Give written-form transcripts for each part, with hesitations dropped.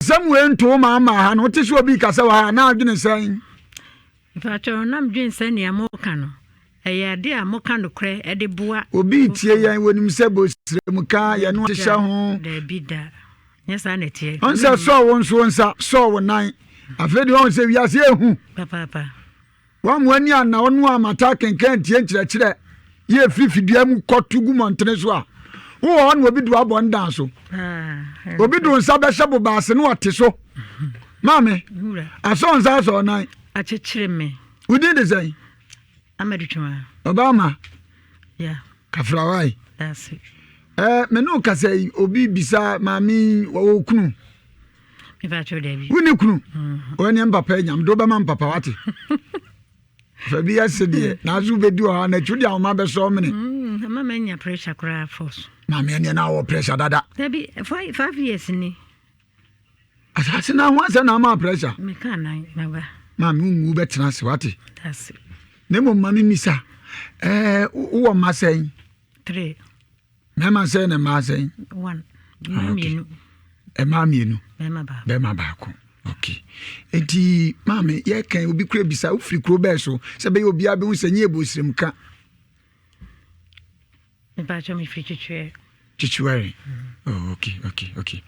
Asɛm wei nto wo maa maa ha no, wote sɛ obi kasa wɔ ha na adwene sɛn? Mpakyɛw, na medwen sɛ nea moka no, ɛyɛ ade a moka nokorɛ de boa. Obi retie yɛn, wɔnim sɛ bosrɛmuka, yɛne hyehyɛ ho. Daabi da, nyɛ saa na ɛteɛ. Ɔn sɛ sɔɔ wo nso wo nsa, sɔɔ wo nan. Afei deɛ ɔn sɛ wiase ehu. Papaapa. Wɔn ani anna ɔno a mata kenkan tie nkyerɛkyerɛ yɛ firi fidua mu kɔto gu mmɔntene so a, wowɔ hɔ na obi de wabɔ ndan so. Ah, obi de nsa bɛhyɛ boba ase na ɔte so. Maame, asɔ nsa asɔ ɔnan. Akyekyere me. Wodin de sɛn? Amadu Twuma. Ɔbaa Yeah. Kafrawai. That's it. Eh, me no kasa yi obi bisa maame wɔwɔ kunu. Wonni kunu? Ɔne mpapa anya mede wobɛma mpapa wate. Fa bi ase deɛ nanso wobɛdi wɔ ha n'akyi wode ahoma bɛsɔ mene. Mm, mama nya pressure koraa force. Maame ɛneɛ na awɔ pressure dada. Dabi, 5 years ni. Asase no ho asɛ na ama pressure. Meka nan maba. Maame wonwu bɛtena ase wate. Na mmom ma memisa ɛɛ wowɔ mma sɛn? Three. Mmarima sɛn na mmaa sɛn? One. Mmaa mmienu. Mmaa mmienu. Bɛrima baako. Bɛrima baako. Okay. Nti maame yɛka obi kura bisa wofiri kuro bɛɛ so sɛ bɛyɛ obiara bɛhu sɛ nyɛ ebu osirim ka. Mpatsɔ mi firi Twitwiɛ. Twitwiwɛre. Oh, okay.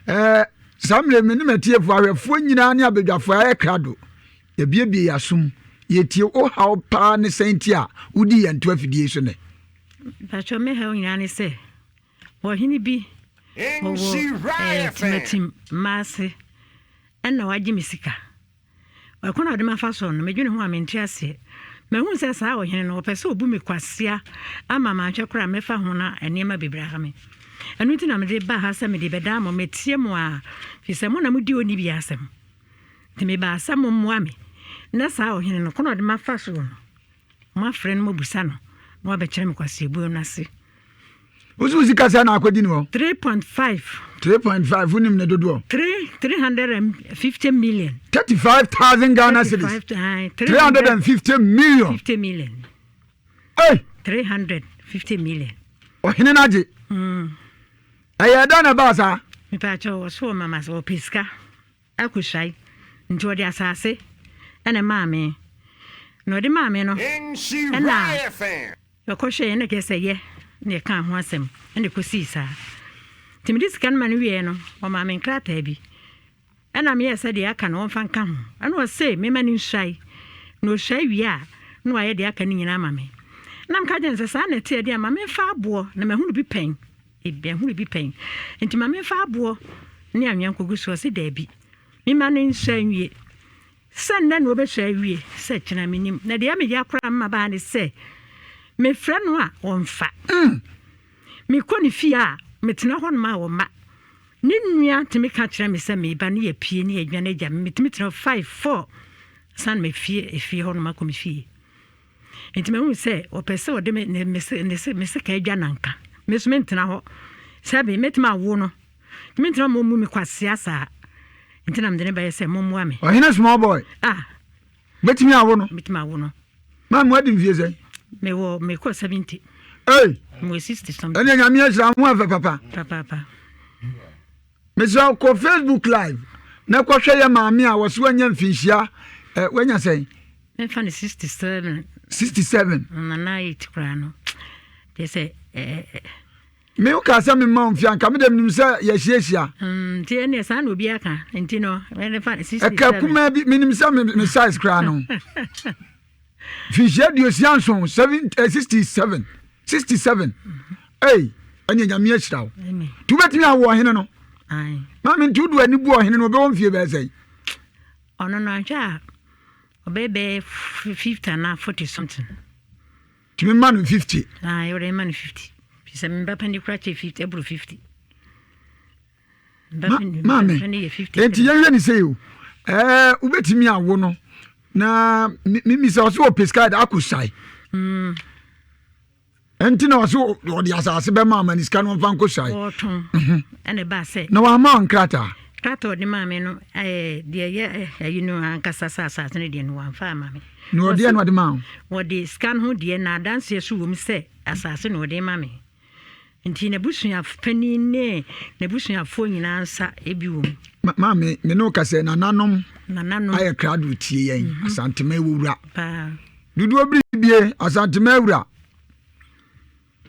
Ɛɛ saa mmerɛ mi ne mɛtiefoɔ ahwɛfoɔ nyinaa ne abadwafoɔ ayɛ krado. Yɛbiebie yɛasom. Yɛtie wo haw paa ne sɛn ti a wodi yɛn to afidie so nɛ. Mpatsɔ me haw nyinaa ne sɛ ɔhene bi ɔwɔ Timatim mmaase ɛna wagye me sika. Ɛkwan a ɔde mafa so no, medwene ho a mente aseɛ. Mahu sɛ saa ɔhene no, ɔpɛ sɛ ɔbu me kwasea ama manhwɛ koraa a mɛfa ho na nneɛma bebree aha me. Ɛno nti na mede baa ha sɛ mede bɛdaa mo, metie mo a, firi sɛ mo na modi ɔnni bi asɛm. Nti mebaa sɛ mommoa me na saa ɔhene no, kwan a ɔde mafa soɔ no, moafrɛ no moabusa no na wabɛkyerɛ me kwaseabuo no ase. Wosi wo sika sɛ na akɔdi ne hɔ? 3.5. 3.5 wonim ne dodoɔ? 350 million. 35,000 Ghana cedis. 350 million. 50 million. Hey! 350 million. Ɔhene no agye. Ɛyɛ dɛn na ɛbaa saa? Mepaakyɛw, ɔso wɔ mama sɛ ɔpɛ sika akɔsuae nti ɔde asase ɛna maa me. Na ɔde maa me no ɛna yɛkɔhwɛ yɛn na kyerɛ sɛ yɛ na yɛkaa ho asɛm ɛna ɛkɔsii saa. Nti mede sika no ma no wieɛ no, ɔmaa me nkrataa bi. Ɛna meyɛɛ sɛ deɛ aka no ɔmfa nka ho. Ɛna ɔse mema no nsuae. Na ɔsuae wie a, na wayɛ deɛ aka no nyinaa ama me. Na meka kyerɛ no sɛ saa na ɛteɛ deɛ a, ma memfa aboɔ na mahunu bi pɛn. Mahunu bi pɛn. Nti ma memfa aboɔ ne anwea nkɔgu so. Ɔse daabi, mema no nsuae nwie. Sɛ nnɛ na ɔbɛsua awie, sɛ kyena mennim. Na deɛ ɛyɛ me ya koraa mmabaa ne sɛ, mefrɛ no a, ɔmfa. Mekɔ ne fie a, metena hɔnom a ɔmma. Ne nua tumi ka kyerɛ me sɛ meba ne yɛapue ne yɛadwane agya me. Metumi tena hɔ 5, 4 ansa na mafie efie hɔnom akɔ me fie. Nti mahu sɛ ɔpɛ sɛ ɔde me ne me ne me sika adwa nanka. Me nso mentena hɔ. Sɛbe mɛtumi awo no. Mentena hɔ ma ɔmmu me kwasea saa. Nti na mede ne bɛyɛ sɛ mommoa me. Ɔhene small boy. Ah. Bɛtumi awo no. Bɛtumi awo no. Maa mo adi mfie sɛn? Mewɔ mekɔ 70. Ei. Mewɔ 60 something. Ɛnna Nyame ahyira ho afɛ papa. Papaapa. Mesrɛ kɔ Facebook live na kɔhwɛ yɛ maame a wɔso wanya mfinhyia ɛ wanya sɛn? Mɛfa no 67. 67. Nana 8 koraa no. Kyerɛ sɛ ɛɛ. Me wo kaa sɛ mema wo mfie anka me deɛ menim sɛ yɛahyiahyia. Nti ɛneɛ saa na obi aka nti no ɛfa 67. Ɛka kumaa bi menim sɛ me size koraa no. Mfinhyia 70, 67, 67. Ei, ɛneɛ Nyame ahyira wo. Nti wobɛtumi awo ɔhene no? Maame nti wode w'ani bu ɔhene no ɔbɛwɔ mfie bɛyɛ sɛn? Ɔno no anhwɛ a ɔbɛyɛ bɛyɛ 50 anaa 40 something. Tumi ma no 50. Ah, wode ma no 50. Sɛ me ba pani kora kyɛ 50, ɛboro 50. Maame, enti yɛnhwɛ ne sɛ o, ɛɛ wobɛtumi awo no na mimisa ɔsɛ ɔpɛ sika de akɔ sae. Ɛnti na ɔsɛ ɔde asase bɛma ama ne sika no ɔmfa nkɔ sae. Ɔtɔn ɛna ɛbaa sɛ. Na wama nkrataa. Krataa ɔde maa me no ɛɛ deɛ ɛyɛ ɛyi no ankasa sɛ asase no deɛ no wamfa ama me. Na ɔdeɛ na ɔde maa wo? Wɔde sika no ho deɛ na adanseɛ so wɔ mu sɛ asase na ɔde ma me. Nti n'abusua panin ne n'abusuafoɔ nyinaa nsa bi wɔ mu. Maame, me ne wo kasa yi, nananom ayɛ krado tie yɛn, Asantema Ewura. Dodoɔ biribie, Asantema Ewura.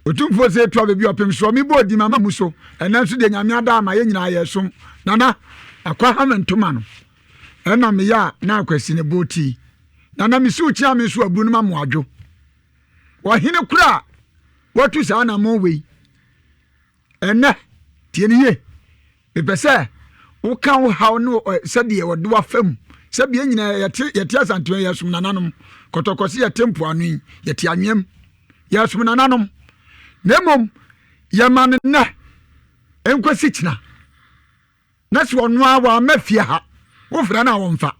Otumfoɔ sɛ etu abɛbi ɔpem soɔ, mebɔ odi ma mu so. Ɛnɛ nso deɛ Nyame ada ama yɛn nyinaa yɛsom. Nana, akwa ha me ntoma no. Ɛna meyɛ a na akwasi ne bɔ ti. Nana, mesiw kyea me nso aburu no ma mo adwo. Ɔhene koro a watu saa anammɔn wei ɛnɛ, tie no yie. Mepɛ sɛ woka wo haw ne sɛdeɛ wɔde wafa mu. Sɛbi yɛn nyinaa yɛte yɛte Asantewaa yɛsom nananom. Kɔtɔkɔ se yɛte mpoano yi, yɛte anweam. Yɛsom nananom. Na mmom yɛma no nnɛ nkosi kyena. Na sɛ ɔno ara wamma fie ha, wofrɛ no a ɔmfa.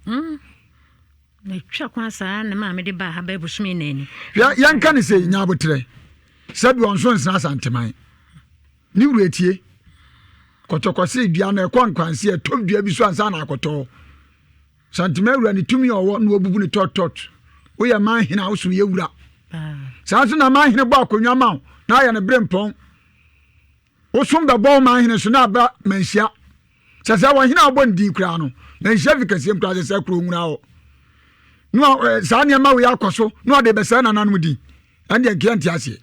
Matwa kwan saa na maame de baa ha bɛyɛ bosome nnan ni. Hwɛ, yɛnka no sei, nya aboterɛ. Sɛbi ɔnso nsena Asanteman. Ne wura tie. Kɔtɔkɔse dua no ɛkɔ nkwanse ɛtɔ dua bi so ansa na akɔtɔ. Santeman wura ne tumi a ɔwɔ na wabubu ne tɔt tɔt. Woyɛ man hene a wosom yɛ wura. Saa nso na man hene bɔ akonnwa ma wo na ayɛ no bere mpɔn. Wo som bɛbɔ wo man hene so na aba manhyia. Sɛ sɛ ɔhene a wɔbɔ ne din koraa no, manhyia fi kɛseɛ mu koraa sɛ sɛ kuro nwura hɔ. Na saa nneɛma wei akɔ so na ɔde bɛsɛe nananom din. Ɛndeɛ nkeɛ nte aseɛ.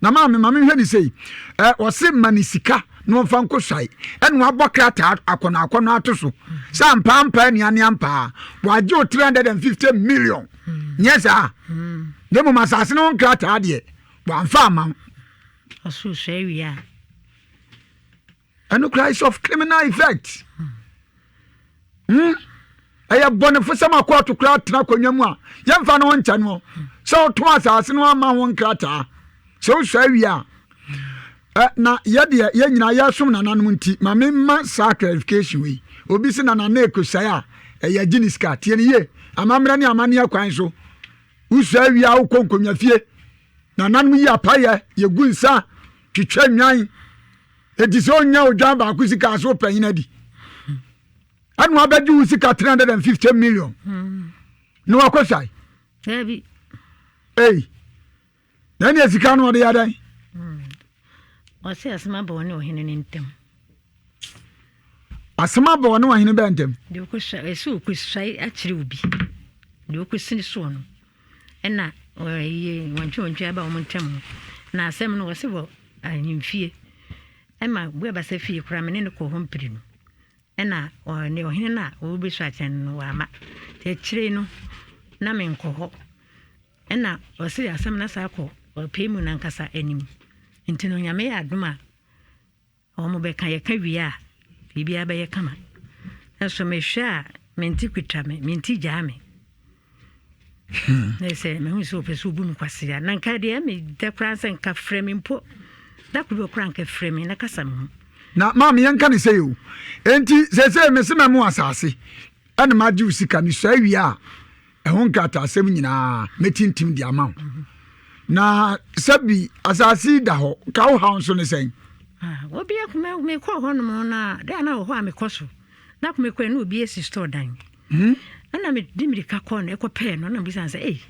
Na maame ma menhwɛ ne sei. Ɛ ɔse ma ne sika na ɔmfa nkɔ suae. Ɛna wabɔ krataa akɔnɔ akɔnɔ ato so. Sɛ ampaa ampaa nua ne ampaa. Wagye wo 350 million. Nyɛ saa. Na mmom asase no ho nkrataa deɛ wamfa amma wo. Ɔsoro sɔe wie a. Ɛno koraa is of criminal effect. Hmm? Ɛyɛ bɔnefosɛm a kɔɔto koraa tena akonnwa mu a yɛmfa no ho nkyɛ no sɛ wotɔn asase no ama ho nkrataa sɛ wosɔe wie a. Na yɛdeɛ yɛn nyinaa yɛsom nananom nti ma memma saa clarification wei. Obi se nana na ɛkɔsae a ɛyɛ agye ne sika. Tie no yie. Amammerɛ ne amanneɛ kwan so wosɔe wie a wokɔ nkonnwa fie. Nananom yi apayɛ, yɛgu nsa, twitwa nnwan. Enti sɛ ɔnya odwan baako sika a so ɔpanyin adi. Ɛna wabɛgye wo sika 350 million. Na wakɔ sae. Dabi. Ei. Na ɛne sika no ɔde yɛ dɛn? Ɔsɛ asɛm aba ɔne ɔhene no ntam. Asɛm aba ɔne ɔhene bɛn ntam? Deɛ ɔkɔsua ɛsɛ ɔkɔsuae akyerɛ obi. Deɛ ɔkɔsini soɔ no. Ɛna wɔyɛ wɔntwe aba wɔn ntam no. Na asɛm no wɔse wɔ ahemfie. Ɛma Buabasa fie koraa me ne no kɔɔ hɔ mprenu. Ɛna ɔne ɔhene no a ɔrebɛsu akyerɛ no no wamma. Nti akyire no na menkɔ hɔ. Ɛna ɔse asɛm no asa akɔ ɔpaemu no ankasa anim. Nti no Nyame yɛ adom a Wɔbɛka, yɛka wie a, biribiara bɛyɛ kama. Nanso mehwɛ a, mente kuta me, mente gyaa me. Na sɛ mehu sɛ ɔpɛ sɛ ɔbu me kwasea. Na nka deɛ meda koraa sɛ nka frɛ me mpo. Da koro bi koraa nka frɛ me na kasa me ho. Na maame yɛnka ne sɛ o. Enti seesei mese mɛmo asase ɛna magye wo sika mesua wie a ɛho nkrataasɛm nyinaa mɛtintim de ama wo. Na sɛbi asase yi da hɔ, ka wo haw nso ne sɛn? Ah, obi akoma mekɔɔ hɔ nom na dɛ na wɔ hɔ a mekɔ so. Na kome kɔɛ na obi asi store dan. Hmm? Ɛna mede mirika kɔɔ no ɛkɔpɛɛ no na mbisa sɛ, "Ei,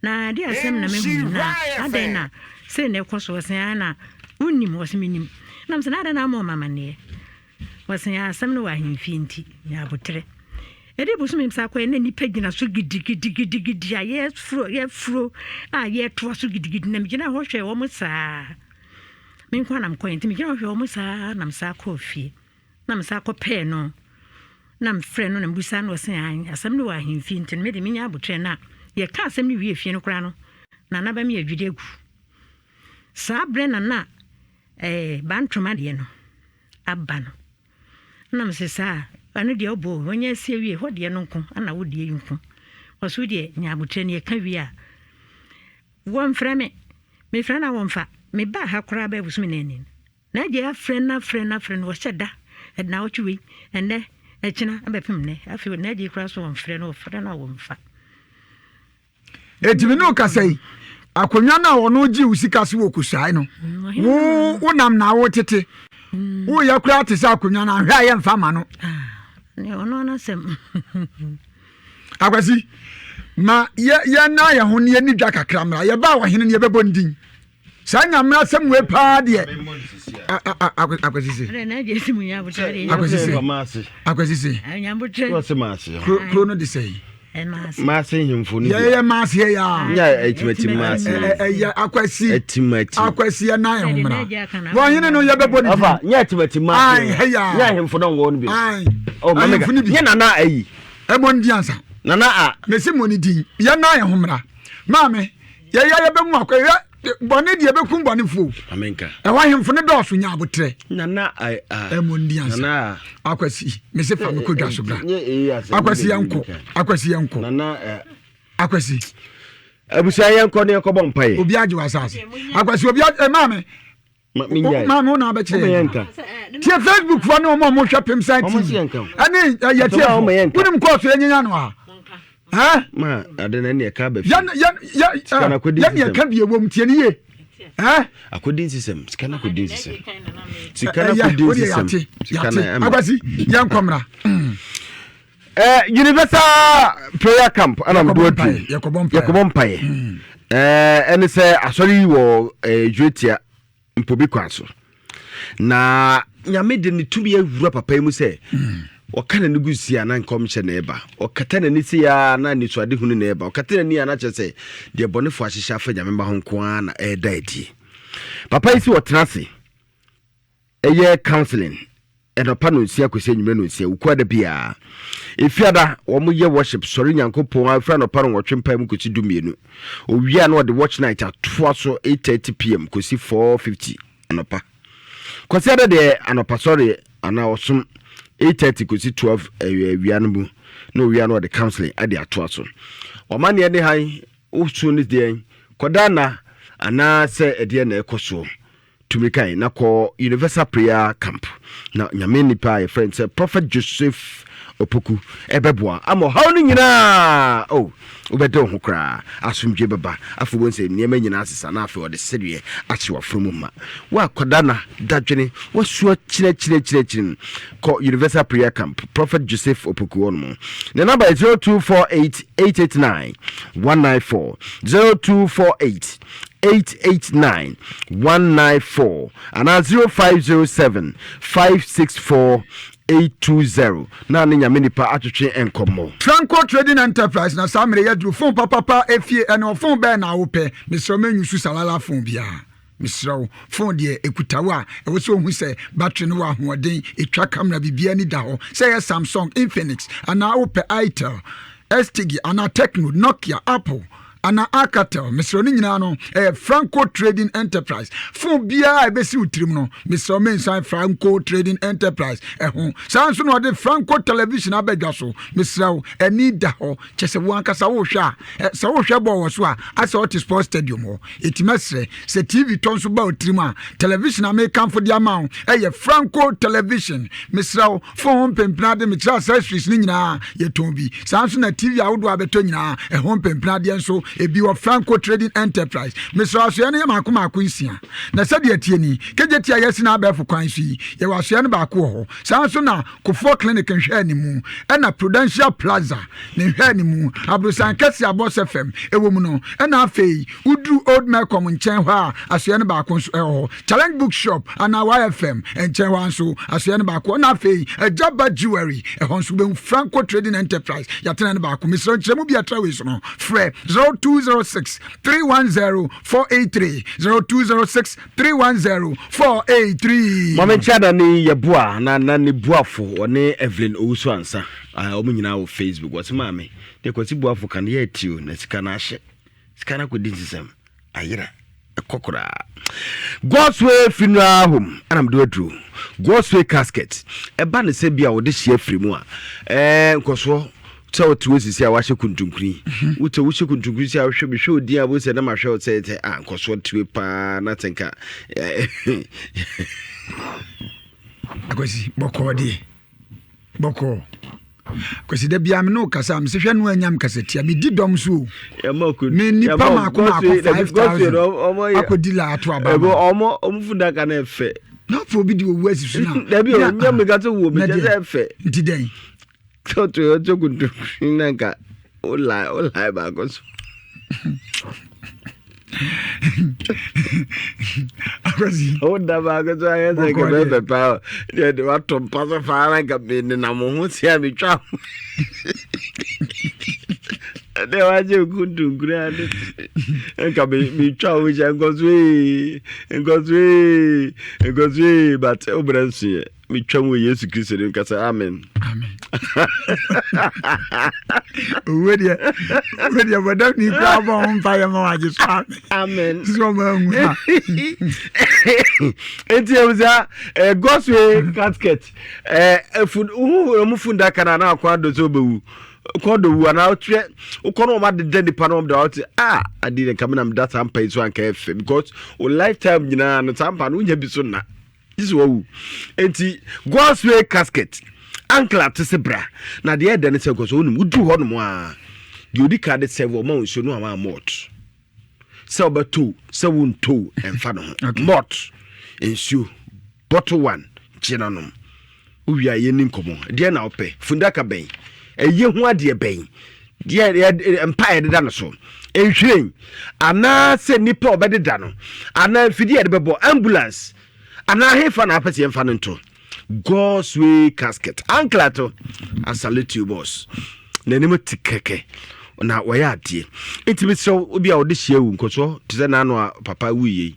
Na ɛdeɛn asɛm na mahu yi, na adɛn na sei na ɛkɔ so? Ɔse, aa na wonnim? Ɔse, mennim. Na mesɛ, na adɛn na ama ɔma amanneɛ? Ɔse, asɛm no wɔ ahemfie nti, nya aboterɛ. Ɛde bosome msa kɔɛ na nnipa gyina so gidigidigidigidi a yɛfuro yɛfuro a yɛtoa so gidigidi na megyina hɔ hwɛ wɔn saa. Me nko na mekɔɛ nti megyina hɔ hwɛ wɔn saa na mesaa kɔɔ fie. Na mesan kɔpɛɛ no, na mefrɛɛ no na mebisaa no, ɔse aane, asɛm no wɔ ahemfie nti no mede menya aboterɛ na yɛka asɛm no wie fie no koraa no na na bɛme adwiri agu. Saa berɛ na na eh, bantoma deɛ no aba no. Na mese saa, ɛno deɛ ɔbɔ wɔnya asi awie hɔ deɛ no nko, ana wo deɛ yi nko. Ɔse wo deɛ nya aboterɛ no yɛka wie a wɔmfrɛ me, mefrɛ no a wɔmfa. Mebaa ha koraa bɛyɛ bosome nan ni no. N'agya afrɛ no afrɛ no afrɛ no, ɔhyɛ da, nnawɔtwe wei, ɛnnɛ, ɛkyena, ɛbɛpem nnɛ. Afei n'agya yi koraa so ɔmfrɛ no, ɔfrɛ no a wɔmfa. Enti me ne wo kasa yi, akonnwa no a ɔno gye wo sika so wɔ kusae no, mm, wo wonam na wotete. Mm. Woyɛ koraa te sɛ akonnwa no ahwɛ a yɛmfa ma no. Ah, ɔno anasɛm. Akwasi, ma yɛna yɛn ho ne yɛni dwa kakra mmra. Yɛbaa ɔhene no yɛbɛbɔ ne din. Saa Nyame asɛm wei paa deɛ Akwasi se Akwasi se Akwasi se Kuro no de sɛn? Maase nhemfo no yɛyɛ maase yɛ yaa nya atimati maase ɛyɛ akwasi akwasi yɛ nan ɛho mra wɔn hene no yɛbɛbɔ ne din nya atimati maase nya ahemfo no wɔn bi ahemfo no bi nya nana ayi ɛbɔ ne din ansa nana a mesi mo ne din yɛ nan ɛho mra maame yɛyɛ yɛbɛmu akɔ yɛ bɔne deɛ ɛbɛkum bɔnefoɔ ɛhɔ ahemfo no dɔɔso nya aboterɛ ɛmmɔ ndi ansa akwasi mese fa me kɔdwa so bra akwasi yɛnkɔ akwasi yɛnkɔ akwasi abusua yɛnkɔ ne yɛnkɔbɔ mpaeɛ obi agye wɔ asase akwasi obi ɛmaa me maame wo na abɛkyerɛ yɛn tie facebook foɔ ne wɔn a wɔhwɛ pem san tv ɛne yɛ tie fo wonim kɔɔso yɛ nyanya no a ma ade na ɛne ɛka bɛ fi yɛn yɛn yɛn ɛka bi ɛwɔ mu tie ne yie akɔdi nsesɛm sika no akɔdi nsesɛm sika no akɔdi nsesɛm sika no akwasi yɛn kɔmra Eh, Universal Prayer Camp ɛna mede waduru yɛkɔbɔ mpaeɛ hmm. eh, ɛne sɛ asɔre yi wɔ eh, dwuretia mpobi kwan so na nyame de ne tumi awura papa yi mu sɛ hmm. ɔka n'ani gu si a na nkɔmhyɛ na ɛba ɔkata n'ani si a na anisoade hunu na ɛba ɔkata n'ani a na kyerɛ sɛ deɛ bɔnefo ahyehyɛ afa nyame ma ho nko ara na ɛreda adie papa yi si ɔtena ase Ɛyɛ counseling ɛnɔpa nonsia kɔsi anwummerɛ nonsia wukuada biara. Efiada wɔn yɛ worship sɔre Nyankopɔn a ɛfiri anɔpa nonwɔtwe mpae mu kɔsi du mmienu. Owia na wɔde watch night atoa so 8:30 pm kɔsi 4:50 anɔpa. Kwasiada deɛ anɔpa sɔre anaa ɔsom 8:30 kɔsi 12 awia no mu na owia na wɔde counseling ade atoa so. Wɔn aneɛ ne han wosuo ne deɛn kɔda na anaasɛ ɛdeɛ na ɛkɔ soɔ. Tu mmirika yi na kɔ Universal Prayer Camp na Nyame nipa a yɛfrɛ no sɛ Prophet Joseph Opoku ɛbɛboa ama ɔhaw no nyinaa oh wobɛde wo ho koraa asomdwe bɛba afei wobɛhu sɛ nneɛma nyinaa asesa na afei ɔde sereɛ ahyɛ w'afono mu ma woakɔda na dadwene woasua kyinɛkyinɛkyinɛkyini kɔ Universal Prayer Camp Prophet Joseph Opoku hɔ nom ne namba yɛ 0248 889 194 0248 889 194 anaa 0507 564 820 na ne Nyame nipa atwetwe nkɔmmɔ. Franco Trading Enterprise na saa mmerɛ yi aduru phone papapa efie ɛne ɔphone bɛn na wopɛ mesrɛ wo mɛnyusu salala phone biara mesrɛ wo phone deɛ ɛkuta wo a ɛwɔ sɛ ohu sɛ battery no wɔ ahoɔden ɛtwa camera biribiara ni da hɔ sɛ ɛyɛ Samsung Infinix anaa wopɛ Itel Stigi anaa Tecno Nokia Apple Anaa Alcatel, mesrɛ wo, ne nyinaa no, ɛyɛ Franco Trading Enterprise. Fon biara a ɛbɛsi wo tirim no, mesrɛ wo, mensan Franco Trading Enterprise ɛho. Saa nso na ɔde Franco Television aba dwa so. Mesrɛ wo, ani da hɔ. Kyɛ sɛ wo ankasa wohwɛ a, sɛ wohwɛ bɔɔl wɔ so a, asɛ wote sports stadium hɔ. Enti mɛsrɛ, sɛ TV tɔ nso ba wo tirim a, television a mekamfo de ama wo ɛyɛ Franco Television. Mesrɛ wo, Fon ho mpempenaade, mekyerɛ accessories no nyinaa, yɛtɔn bi. Saa nso na TV ahodoɔ a bɛtɔ nyinaa, ɛho mpempenadeɛ nso, ebi wɔ Franco Trading Enterprise. Mesrɛ asoɛeɛ no yɛ maako maako nsia. Na sɛdeɛ ɛteɛ ni, Kejetia a yɛasi no abɛɛfo kwan so yi, yɛwɔ asoɛeɛ no baako wɔ hɔ. Saa nso na Kufuor Clinic nhwɛanimu, ɛna Prudential Plaza ne nhwɛanimu, aborosan kɛseɛ a Boss FM wɔ mu no, ɛna afei woduru Old Melcom nkyɛn hɔ a, asoɛeɛ no baako nso wɔ hɔ. Challenge Book Shop anaa YFM nkyɛn hɔ ara nso, asoɛeɛ no baako. Ɛna afei Agyaba Jewelry, ɛhɔ nso wobɛhu Franco Trading Enterprise, yɛatena no baako. Mesrɛ nkyerɛmu bi a ɛtra wei so no, frɛ 0206 310 483, 0206 310 483. Maame Nkyia na ne yɛboa na na ne buafo ɔne Evelyn Owusu Ansa wɔn nyinaa wɔ Facebook. Wɔse maame deɛ Kwasi Buafo ka no yɛ ati o na sika no ahyɛ sika no akɔdi nsesɛm ayera. Ɛkɔ koraa. God's Way Funeral Home ɛna mede waduro. God's Way Casket. Ɛba ne sɛ bi a wɔde hyia firi mu a, ɛɛ nkɔsoɔ sɛ wote hɔ sisi a wahyɛ kuntunkuni. Mhm. Wote wohyɛ kuntunkuni si a wohwɛ mehwɛ odin a wosɛ na mahwɛ wo sɛ sɛ a nkɔsoɔ tewe paa na sɛ nka. Akwasi bɔkɔɔ deɛ. Bɔkɔɔ. Kwasi da biara me ne wo kasa a mese hwɛ no anyam kasa tia medi dɔm so o. Me nipa maako maako 5000 akɔdi la ato aba ma. Ɔmo ɔmo fundaka na ɛfɛ. Na afɔ obi de owu asi so na. Dabi o nyɛ mi ka sɛ wuo mi kyɛ sɛ ɛfɛ. Nti dɛn. Sɛ ɔto ɔto kuntu na nka o lie o lie baako so. Akwasi. Wo da baako so ayɛ sɛ nka bɛyɛ pɛ paa deɛ de wato mpa so paa na nka menenam wo ho sia metwa ho ɛdɛ wagye nkuntunkuru ade nka metwa wo hyɛ nkɔso ee nkɔso ee nkɔso ee but wobrɛ nsoeɛ Metwam wɔ Yesu Kristo dim ka sɛ amen. Amen. Owó deɛ owó deɛ bɔdam ni kura bɔ ho mpa yɛ ma wagye so amen. Amen. Sisi wɔn ahu ha. Eti ebusa eh, God's way casket eh, efun uhu wɔn fundaka na na akɔ ado sɛ obewu kɔ do wu anaa wotwerɛ wokɔ no wɔn adeda nipa no wɔn da wɔte ah adi ne nka mi na mi da saa mpa yi so anka ɛfɛ because o lifetime nyinaa no saa mpa no wonya bi so nna. Gye sɛ wawu. Enti God's way casket uncle ate se bra. Na deɛ ɛdɛ ne sɛ nkɔsɔ wonim wodu hɔ nom a deɛ odi ka de sɛ wɔma wo nsuo no ama malt. Sɛ wobɛto sɛ wonto ɛmfa ne ho. Okay. Malt nsuo bottle one gye na nom. Wowie a yɛnni nkɔmmɔ. Deɛ na wopɛ? Fundaka bɛn? Ɛyɛ ho adeɛ bɛn? Deɛ mpa a yɛdeda no so, nhwiren, anaasɛ nipa a ɔbɛdeda no, anaa mfidie a yɛde bɛbɔ, ambulance, anaa hefa na apɛ sɛ yɛmfa no nto? God's way casket. Uncle Ato, I salute you boss. N'anim te kɛkɛ na wɔyɛ adeɛ. Nti mesrɛ wo, obi a wɔde hyia wu nkɔsoɔ te sɛ n'ano a papa wuiɛ yi.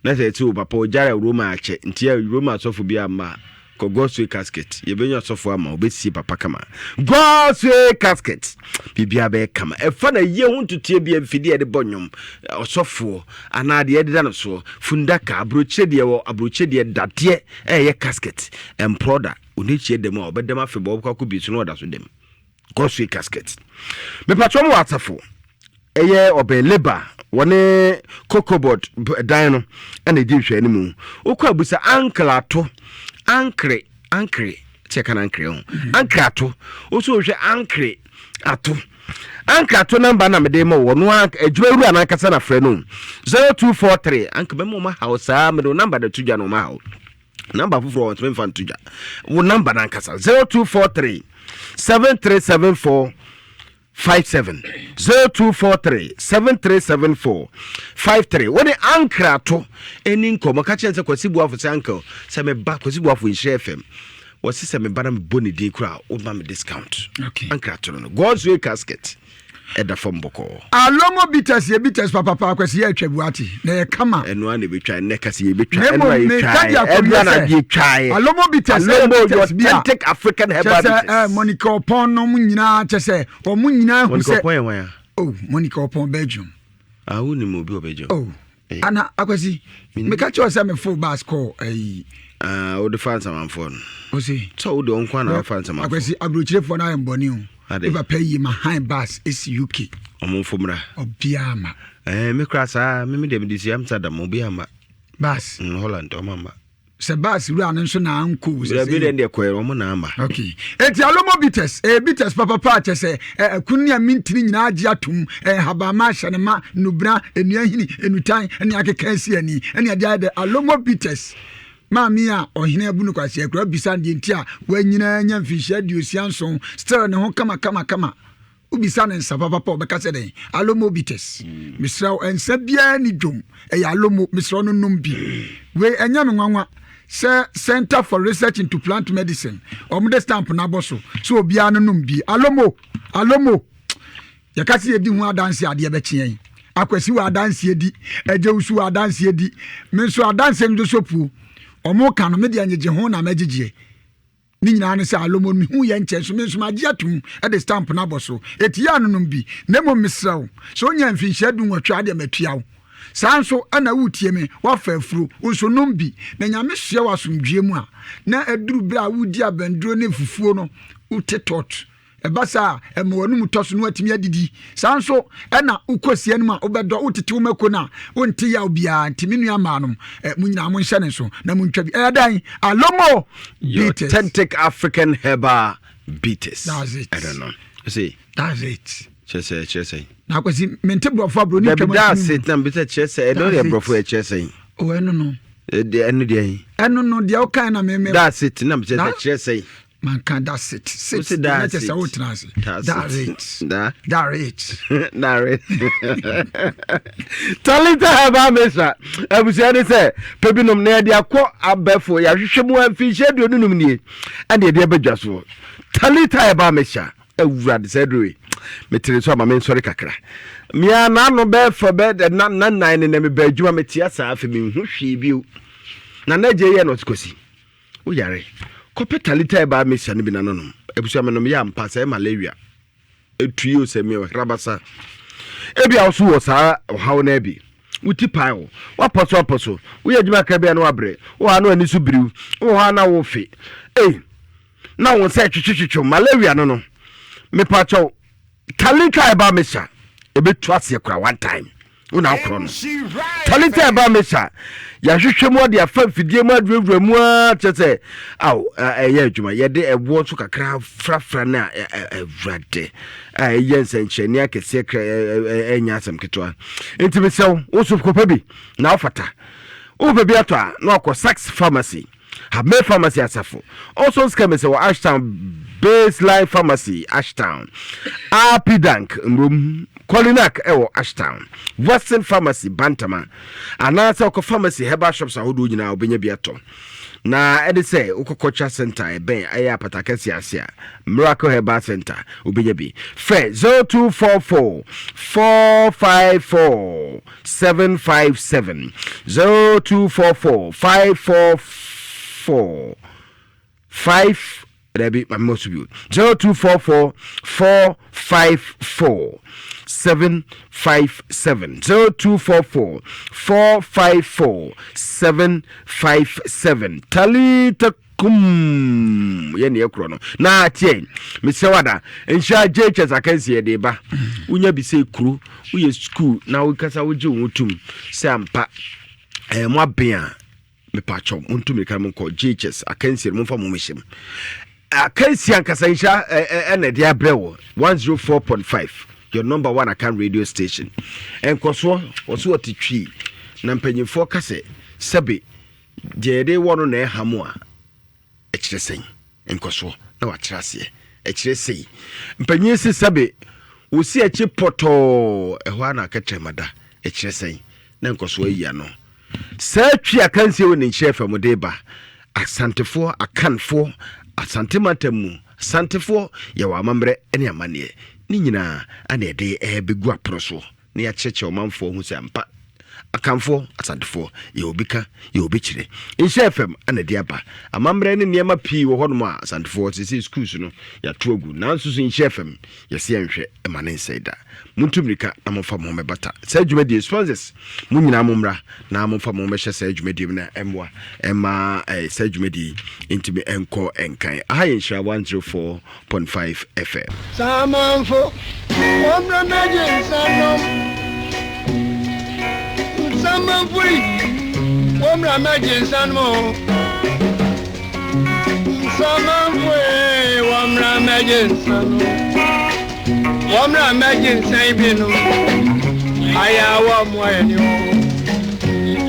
Na sɛ ɛte o papa ɔgyare Roma akyɛ nti ɛ Roma asɔfo bi amma kɔ God's way casket yɛbɛnya ɔsɔfo ama ɔbɛsie papa kama God's way casket biribiara bɛyɛ kama ɛfa na yie ho ntotoeɛ bi mfidie yɛde bɔ nnwom ɔsɔfoɔ anaa deɛ ɛdeda no soɔ fundaka aburokyire deɛ wɔ aburokyire deɛ dadeɛ ɛyɛ casket ɛmporɔ da ɔne dɛm a ɔbɛdɛm afebɔɔ ɔbɛkɔ akɔ bi so na ɔda so dɛm God's way casket mepatwɔ mo wɔ asafo ɛyɛ ɔbɛn labour wɔne cocobod dan no ɛna ɛdi nhwɛ no mu wokɔ abusa ankle ato ankre ankre sɛ ɛka no ankre ho mhm. ankre ato wo so wohwɛ ankre ato ankre ato namba na mede ma wɔ no adwuma wura no ankasa na frɛ no 0243 anka bɛma ɔma haw saa mede wo namba da to dwa no ɔma haw Number foforɔ wɔntumi mfa nto dwa. Wo number no ankasa 0243 7374 57 0243 7374 53 wode ankrato ɛni nkɔmmɔ ka kyerɛ sɛ Kwasi Boafo sɛ uncle sɛ meba Kwasi Boafo Nhyira FM wɔse sɛ meba na mebɔ ne din koraa woma me discount okay. ankrato no no God's way casket ɛda fam bɔkɔɔ. Alomo bitters yɛ bitters papapa akwasi yɛ atwa bu ate na yɛ kama. Ɛno ara na ebetwa ɛnɛ kasi yɛ betwa ɛno a yɛtwa ɛno ara na yɛtwa Alomo bitters ɛyɛ bitters bi a authentic African herbal bitters. Kyɛ sɛ Monica Opon nom nyinaa kyɛ sɛ wɔn nyinaa hu sɛ. Monica Opon yɛ wɔn a. Oh Monica Opon Belgium. Ah wo nim obi wɔ Belgium. Oh eh. Ana akwasi meka kyerɛ sɛ mefo bus kɔ ayi. Ah wode fa nsamanfoɔ no. Ose. Sɛ wode ɔnko ana wafa nsamanfoɔ. Akwasi aburokyerefoɔ no ayɛ mbɔne o. Ade. Me papa yi ma han bus esi UK. Ɔmo nfo mmra. Obiara ma. Ɛɛ me kura saa me me deɛ me de si Amsterdam obiara ma. Bus. Mm, Holland ɔmo ama. Sɛ bus wura no nso na ankɔ o. Wura bi deɛ deɛ kɔɛ ɔmo na ama. Okay. Eti alomo bitters ɛyɛ bitters papapa kyɛ sɛ ɛ ɛkun ne amintini nyinaa agye atum ɛ habama ahyɛ ne ma nubra enua hini enutan ɛne akeka esi ani ɛne ɛde ayɛ dɛ alomo bitters. Maame a ɔhene abu no kwasea koraa bisa no deɛ nti a wanyini anya mfinhyia 67 still ne ho kama kama kama. Wobisa no nsa papapa ɔbɛka sɛ dɛn? Alomo bitters. Mesrɛ wo nsa biara ni dwom ɛyɛ alomo mesrɛ wo no nom bi. Wei ɛnyɛ me nwanwa sɛ Center for Research into Plant Medicine wɔn de stamp no abɔ so sɛ obiara no nom bi. Alomo! Alomo! Yɛka sɛ yɛdi ho adanseɛ a, adeɛ bɛkye yɛn. Akwasi wɔ adanseɛ di, Agyewusu wɔ adanseɛ di. Me nso adanseɛ no dosɔ puo. Wɔn ka no, me deɛ ngyegye ho na mɛgyegyeɛ. Ne nyinaa ne sɛ Alomo no mehu yɛ nkyɛ nso me nso magye atum de stamp no abɔ so. Eti yɛ anonom bi. Na mmom mesrɛ wo, sɛ wonya mfinhyia 18 a deɛ matua wo. Saa nso na woretie me, woafa afuro, wo nso nom bi. Na Nyame soɛ wo asomdwoeɛ mu a, na aduru berɛ a woredi abanduro ne fufuo no, wote tɔt. Ɛba saa a, ɛma w'anom tɔ so na woatumi adidi. Saa nso na wokɔ sia no mu a, wobɛdɔ, wotete wo mako no a, wonte yaw biara. Nti me nua mmaanom, eh, mo nyinaa monhyɛ ne nso na montwa bi. Ɛyɛ dɛn? Alomo Your bitters. authentic African herbal bitters. That's it. I don't know. See. That's it. Kyerɛ sɛ kyerɛ sɛ. Na akwasi mente borɔfo aburoni Dabi twam that's it na mbisa kyerɛ sɛ ɛno deɛ borɔfo yɛ kyerɛ sɛ. O ɛno no. Ɛno deɛ. Ɛno no deɛ wokae na me me. That's it na mbisa sɛ kyerɛ sɛ. Manka that's it. Sit. Na kyɛ sɛ wotena ase. That's it. That's it. That's it. Talita Herbal Mixture. Abusua ne sɛ pɛ binom na yɛde akɔ abɛfo yɛahwehwɛ mu mfinhyia 25 nie ɛne yɛde abɛdwa soɔ. Talita Herbal Mixture. Awurade sɛ aduro yi metere so ama me nsɔre kakra. Mea n'ano bɛɛfa bɛ na na nan ne na meba adwuma metea saa afei menhu hwee bio. Na na agye yɛ no ɔte Wo yare. Kɔpɛ Talita herbal mixture no bi na nonom. Abusua menom yɛ ampa sɛ malaria etu yi o sɛ me ɔherabasa. Ebia wo so wɔ saa ɔhaw no bi. Wo ti pae wo. Wapɔ so apɔ so. Woyɛ adwuma kakra bi a na wabrɛ. Wɔ hɔ a na w'ani so biriw. Wɔ hɔ a na wofe. Ei! Na wo nsa ɛtwetwetwetwe malaria no no. Mepa kyɛw. Talita herbal mixture ebetu aseɛ kora one time. Wo na akorɔ no. Talita herbal mixture yɛahwehwɛ mu ɔde afa mfidie mu awurawura mu ara kyerɛ sɛ aw ɛyɛ adwuma yɛde ɛwoɔ nso kakra frafra no a awurade a ɛyɛ nsɛnkyerɛnne akɛseɛ kra ɛnyɛ asɛm ketewa nti mesrɛ wo wo so kɔpɛ bi na wofata wopɛ bi atɔ a na wakɔ Saks Pharmacy Habmay Pharmacy Asafo, Olson's Chemist wɔ Ashtown, Baseline Pharmacy, Ashtown, Apidank, Mmrom, Kolinak wɔ Ashtown, Western Pharmacy, Bantama, anaasɛ wokɔ pharmacy herbal shops ahodoɔ nyinaa wobɛnya bi atɔ. Na ɛde sɛ wokɔ Culture Center ɛbɛn ɛyɛ Apata Kɛseɛ ase a, Miracle Herbal Center wobɛnya bi. Frɛ 0244 454 757 0244 544 5 dabi maame mo so bio 0244 454 757 0244 454 757 Talita Kum yɛ neɛ korɔ no na teɛ mesrɛ wada nhyira JHS akansi yɛde ba wonya bi sɛ kuro woyɛ school na wokasa wogye wo ho tum sɛ ampa ɛɛ mo aben a mepakyɛw montu mirika no monkɔ JHS akansi no momfa mo mehyɛ mu akansi ankasa nhyira ɛna ɛde abrɛ wɔ 104.5 your number one akan radio station nkɔsoɔ wɔso wɔte twi na mpanyinfoɔ ka sɛ sɛbe Deɛ yɛde rewɔ no na ɛha mo a, ɛkyerɛ sɛn? Nkɔsoɔ na wakyerɛ aseɛ. Ɛkyerɛ sei. Mpanyin se sɛbe wosi akyi pɔtɔɔ, ɛhɔ ara na akɛtrɛma da. Ɛkyerɛ sɛn? Na nkɔsoɔ ayi ano. Saa twi akansie wɔ ne nhyira fam de ba Asantefoɔ, Akanfoɔ, Asante mantam mu, Asantefoɔ, yɛwɔ amammerɛ ne amanneɛ. Ne nyinaa ana yɛde ɛrebɛgu apono soɔ. na yɛakyerɛkyerɛ ɔmanfoɔ ho sɛ ampa Akanfoɔ, Asantefoɔ, yɛwɔ bi ka, yɛwɔ bi kyerɛ. Nhyira FM na ɛde aba. Amammerɛ ne nneɛma pii wɔ hɔnom a Asantefoɔ seesei schools no yɛato agu. Nanso so Nhyira FM yɛse yɛnhwɛ ma ne nsɛe da. Montu mmirika na momfa mo ho mmɛbata saa dwumadie. Sponsors, mo nyinaa mommra na momfa mo ho mmɛhyɛ saa dwumadie mu na ɛmmoa ɛma eh, saa dwumadie yi ntumi nkɔ nkan. Aha yɛ Nhyira 104. Point 5 FM. Samanfo, wɔmmra mmɛgye nsa nnom. Nsamanfo yi, wɔmmra mmɛgye nsa nnom o. Nsamanfo ee, wɔmmra mmɛgye nsa nnom. Wɔmmra mmɛgye nsa yi bi nom. Ayɛ a wɔmmoa yɛn o.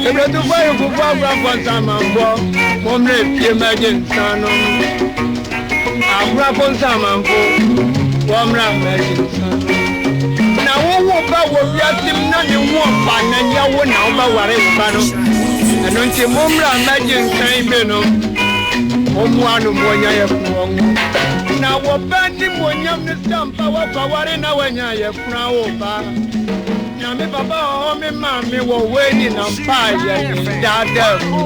Ebretufo ayefofo akorafo nsamanfo, mommra efie mmɛgye nsa nnom. Akorafo nsamanfo, wɔmmra mmɛgye nsa nom. Na wowo ba wɔ wiase mu na ne ho ɔfa na nyɛ wo na wobɛware wo ba no. Ɛno nti mommra mmɛgye nsa yi bi nom. Mommoa no ma ɔnya yafunu ɔnwo. Na wo ba animuonyam ne sɛ ampa woakɔware na woanya yafunu awo ba. Nyame papa wɔ hɔ me maame wɔ hɔ nyina mpaayɛ ne daadaa mu.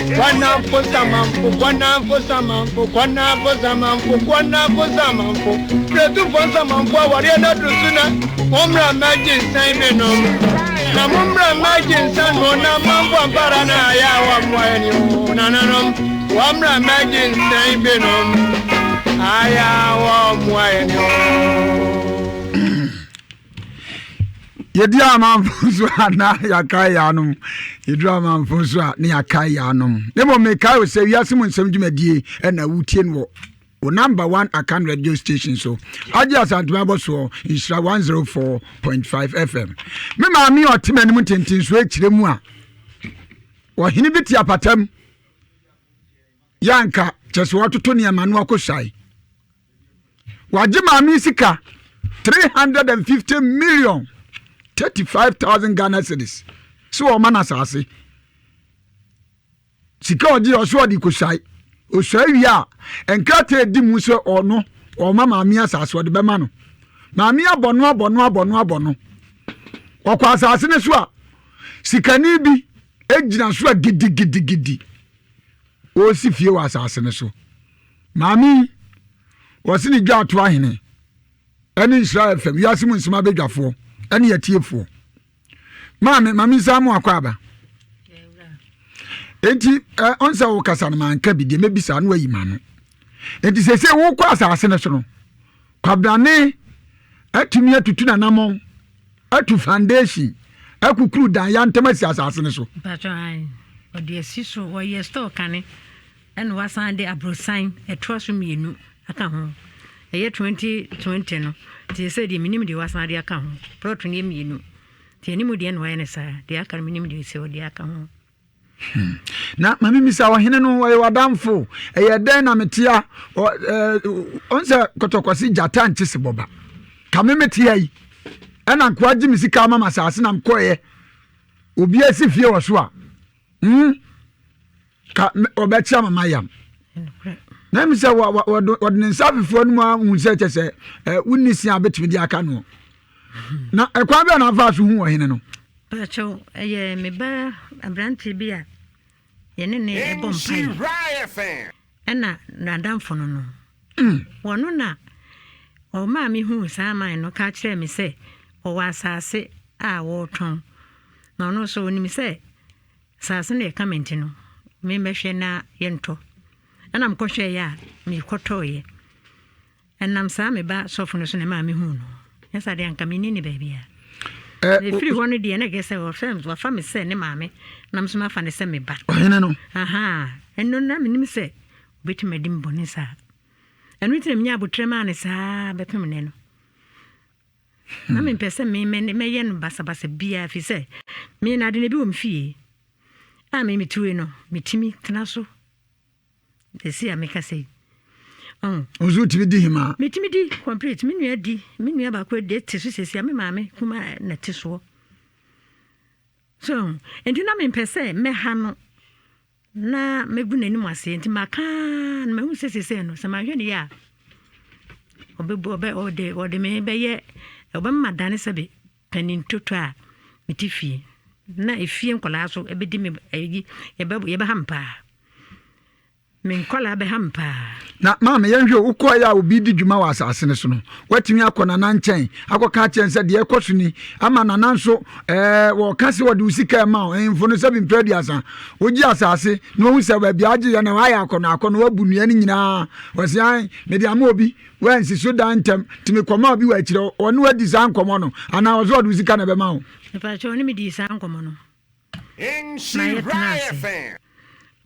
Kwanamfo samanfo kwanamfo samanfo kwanamfo samanfo kwanamfo samanfo Bretufo nsamanfo awareɛ no aduru so na mommra mmɛgye nsan bi nom na mommra mmɛgye nsa no na manfo ampara na ayɛ a wɔmmoa yɛn o nananom wɔmmra mmɛgye nsan bi nom ayɛ a wɔmmoa yɛn o. Yɛdi amanfo so a na yɛakae yɛn anom. Yɛduru amanfo so a na yɛakae yɛn anom. Na mmom mekae wo sɛ wiase mu nsɛm dwumadie ɛna wotie no wɔ wo number one Akan radio station so. Agye Asantuma bɔ soɔ nhyira 104.5 FM. Me maame a ɔte m'anim ntentensoɔ akyire mu a ɔhene bi te apatam. Yɛ anka. Kyɛ sɛ watoto nneɛma no akɔsuae. Wagye maame sika 350 million 35,000 Ghana cedis sɛ ɔma no asase. Sika a ɔgye ɔso ɔde kɔsuae. Ɔsuae wie a, nkrataa ɛdi mu sɛ ɔno ɔma maame asase ɔde bɛma no. Maame abɔ no abɔ no abɔ no abɔ no. Ɔkɔ asase no so a, sikani bi gyina so a gidigidigidi. Ɔresi fie wɔ asase no so. Maame yi, wɔse ne dwa ato ahene ɛne Nhyira FM, wiase mu nsɛm abadwafoɔ ɛne atiefoɔ. Maame, maame nsa mu akɔ aba. Enti, ɔn sɛ wokasa no manka bi deɛ mɛbisa no ayi ma no. Enti sese wokɔ asase no so no, kwabrane atumi atutu nanamɔn, atu foundation, akukuru dan yantam asi asase no so. Mpatsɔ ayi, ɔde asi so, ɔyɛ store kane. Ɛna wasan de aborosan ɛtoa so mmienu aka ho. Ɛyɛ 2020 no. Nti sɛ deɛ menim deɛ wasan de aka ho. Plot no yɛ mmienu. Nti anim deɛ na wayɛ no saa. Deɛ aka no menim deɛ sɛ ɔde aka ho. Hmm. Na maame misa ɔhene no ɔyɛ w'adamfo. Ɛyɛ dɛn na metea ɔn sɛ kɔtɔkɔse gyata nkye se bɔba. Ka me metea yi. Ɛna nkoa gye me sika ama ma asase na mekɔɛ. Obi asi fie wɔ so a. Hmm. Ka ɔbɛkyea mama yam. Na mi sɛ wɔde ne nsa afefoɔ no mu ahu sɛ kyɛ sɛ wonni se a bɛtumi de aka noɔ. Na ɛkwan bɛɛ na afa so hu ɔhene no? Pakyɛw, ɛyɛ me ba aberanteɛ bi a yɛne ne ɛbɔ mpaeɛ. Ɛna n'adamfo no no. Wɔno na ɔmaa me huu saa man no ka kyerɛɛ me sɛ ɔwɔ asase a wɔretɔn. Na ɔno nso ɔnim sɛ Asase no yɛ kama nti no, memmɛhwɛ na yɛntɔ. Ɛna mekɔhwɛeɛ a, mekɔtɔeɛ. Ɛnam saa me ba sɔfo no so na ɛmaa mehuu no. Nyɛ saa deɛ anka menni ne baabiara. Na ɛfiri hɔ no deɛ na ɛkɛ sɛ wafa me sɛ ne maame na me nso mafa no sɛ me ba. Ɔhene no. Aha, ɛno na menim sɛ ɔbɛtumi adi me bɔne saa. Ɛno nti na menya abotrɛ maa no saa bɛpem nnɛ no. Na mempɛ sɛ me me mɛyɛ no basabasa biara ɛfiri sɛ me no ade no ebi wɔ me fie a me metue no metumi tena so ɛsi a meka sɛ yi. Nso wotumi di hemaa? Metumi di complete. Me nua di, me nua baako di te so sɛsi a me maame kuma na te soɔ. So nti na mempɛ sɛ mɛha no Na mɛgu n'anim ase. Nti maka ara na mahu sɛ seesei no, sɛ manhwɛ no yie a, ɔbɛbu ɔbɛ ɔde ɔde me bɛyɛ ɔbɛma madane sɛbe panin toto a mete fie. Na efie nkwadaa so ɛbɛdi me ɛyi yɛbɛ yɛbɛha me paa. Me nkwadaa bɛha me paa. Na maame yɛnhwɛ o, wokɔeɛ a obi di dwuma wɔ asase no so no, woatumi akɔ nana nkyɛn akɔka akyerɛ no sɛ deɛ ɛkɔ so ni ama nana nso ɛɛ wɔka sɛ wɔde wo sika ɛma wo ahemfo no sɛ mpɛ aduasa wogye asase na wɔhu sɛ baabi agye yɛ na wɔayɛ akɔnɔ akɔnɔ wabu nnua no nyinaa wɔsi an mede ama obi wɔansi so dan ntɛm nti mekɔma obi wɔ akyirɛ ɔne wadi saa nkɔmmɔ no anaa ɔsɛ ɔde wo sika na ɛbɛma wo. Mepakyɛ ɔne me dii saa nkɔmmɔ no. Ma yɛtenaa ase.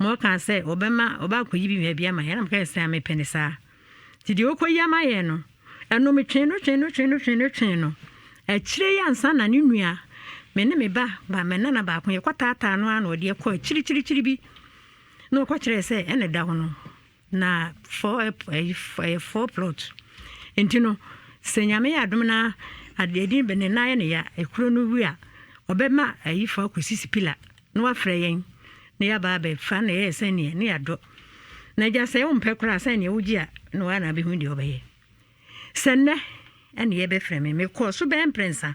Ma ɔkaa sɛ ɔbɛma ɔba akɔyi bi baabi ama yɛn. Ɛna mekae sɛ mepɛ no saa. Nti deɛ ɔkɔyi ama yɛn no, ɛno metwee no twee no twee no twee no twee no. Akyire yi ansa na ne nua, me ne me ba ba me nana baako yɛkɔtaataa no ara na ɔde ɛkɔ akyirikyirikyiri bi na ɔkɔkyerɛɛ sɛ ɛna ɛda hɔ no. Na four ɛyi ɛyɛ four plot nti no sɛ nyame yɛ adom na adeɛ din bɛ ne nan yɛ ne ya ekuro no wu a ɔbɛma ayi fo akɔsisi pila na wafrɛ yɛn na yɛaba abɛfa na yɛyɛ sɛneɛ ne yɛadɔ na agya sɛ wompɛ koraa sɛneɛ wogye a na waa na abɛhu deɛ ɔbɛyɛ sɛ nnɛ ɛne yɛbɛfrɛ me mekɔɔ so bɛyɛ mprɛnsa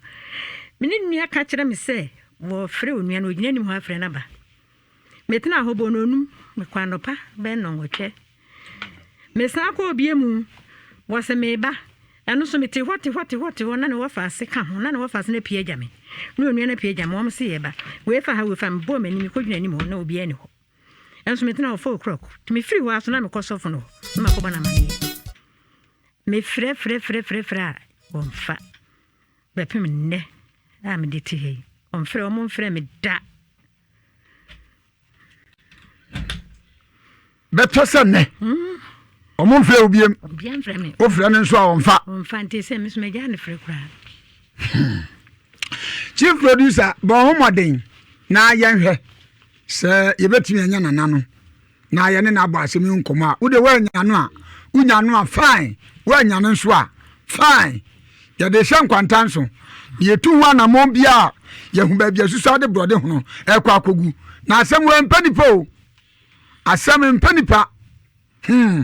me ne nua ka kyerɛ me sɛ wɔfrɛ onua no ɔgyina anim hɔ afrɛ no aba Metenaa hɔ bɔɔ nnɔnnum, mekɔɔ anɔpa bɛyɛ nnɔnwɔtwe. Mesan kɔɔ bia mu, wɔse mereba. Ɛno nso mete hɔ te hɔ te hɔ te hɔ na ne wɔfaase ka ho, na ne wɔfaase no apue agya me, ne onua no apue agya me, wɔn se yɛreba. Wei fa ha, wei fa ha, mebɔɔ m'ani, mekɔgyina anim hɔ na obiara nni hɔ. Ɛnso metenaa hɔ 4 o'clock. Nti mefiri hɔ ara so na mekɔ sɔfo no hɔ na makɔbɔ no amanneɛ. Mefrɛ frɛ frɛ frɛ frɛ a wɔmfa. Bɛpem nnɛ a mede te ha yi, wɔmfrɛ, wɔn mfrɛ me da. Bɛtɔ sɛ nnɛ ɔmo mfrɛ wo biem, wofrɛ no nso a ɔmfa. Ɔmfa nti sɛ me nso magyaa ne frɛ koraa. Chief producer, bɔ ho mmɔden na yɛnhwɛ sɛ yɛbɛtumi anya nana no. na yɛne no abɔ asɛm yi nkɔmmɔ a, wode woannya no a, wonya no a fine, woannya no nso a fine. Yɛde hyɛ nkwanta nso, na yɛtu ho anammɔn biara a, yɛhu baabi a susu ade borɔde hono ɛkɔ akɔgu. Na asɛm wɔ mpɛ nipa o, asɛm mpɛ nipa. Hmm.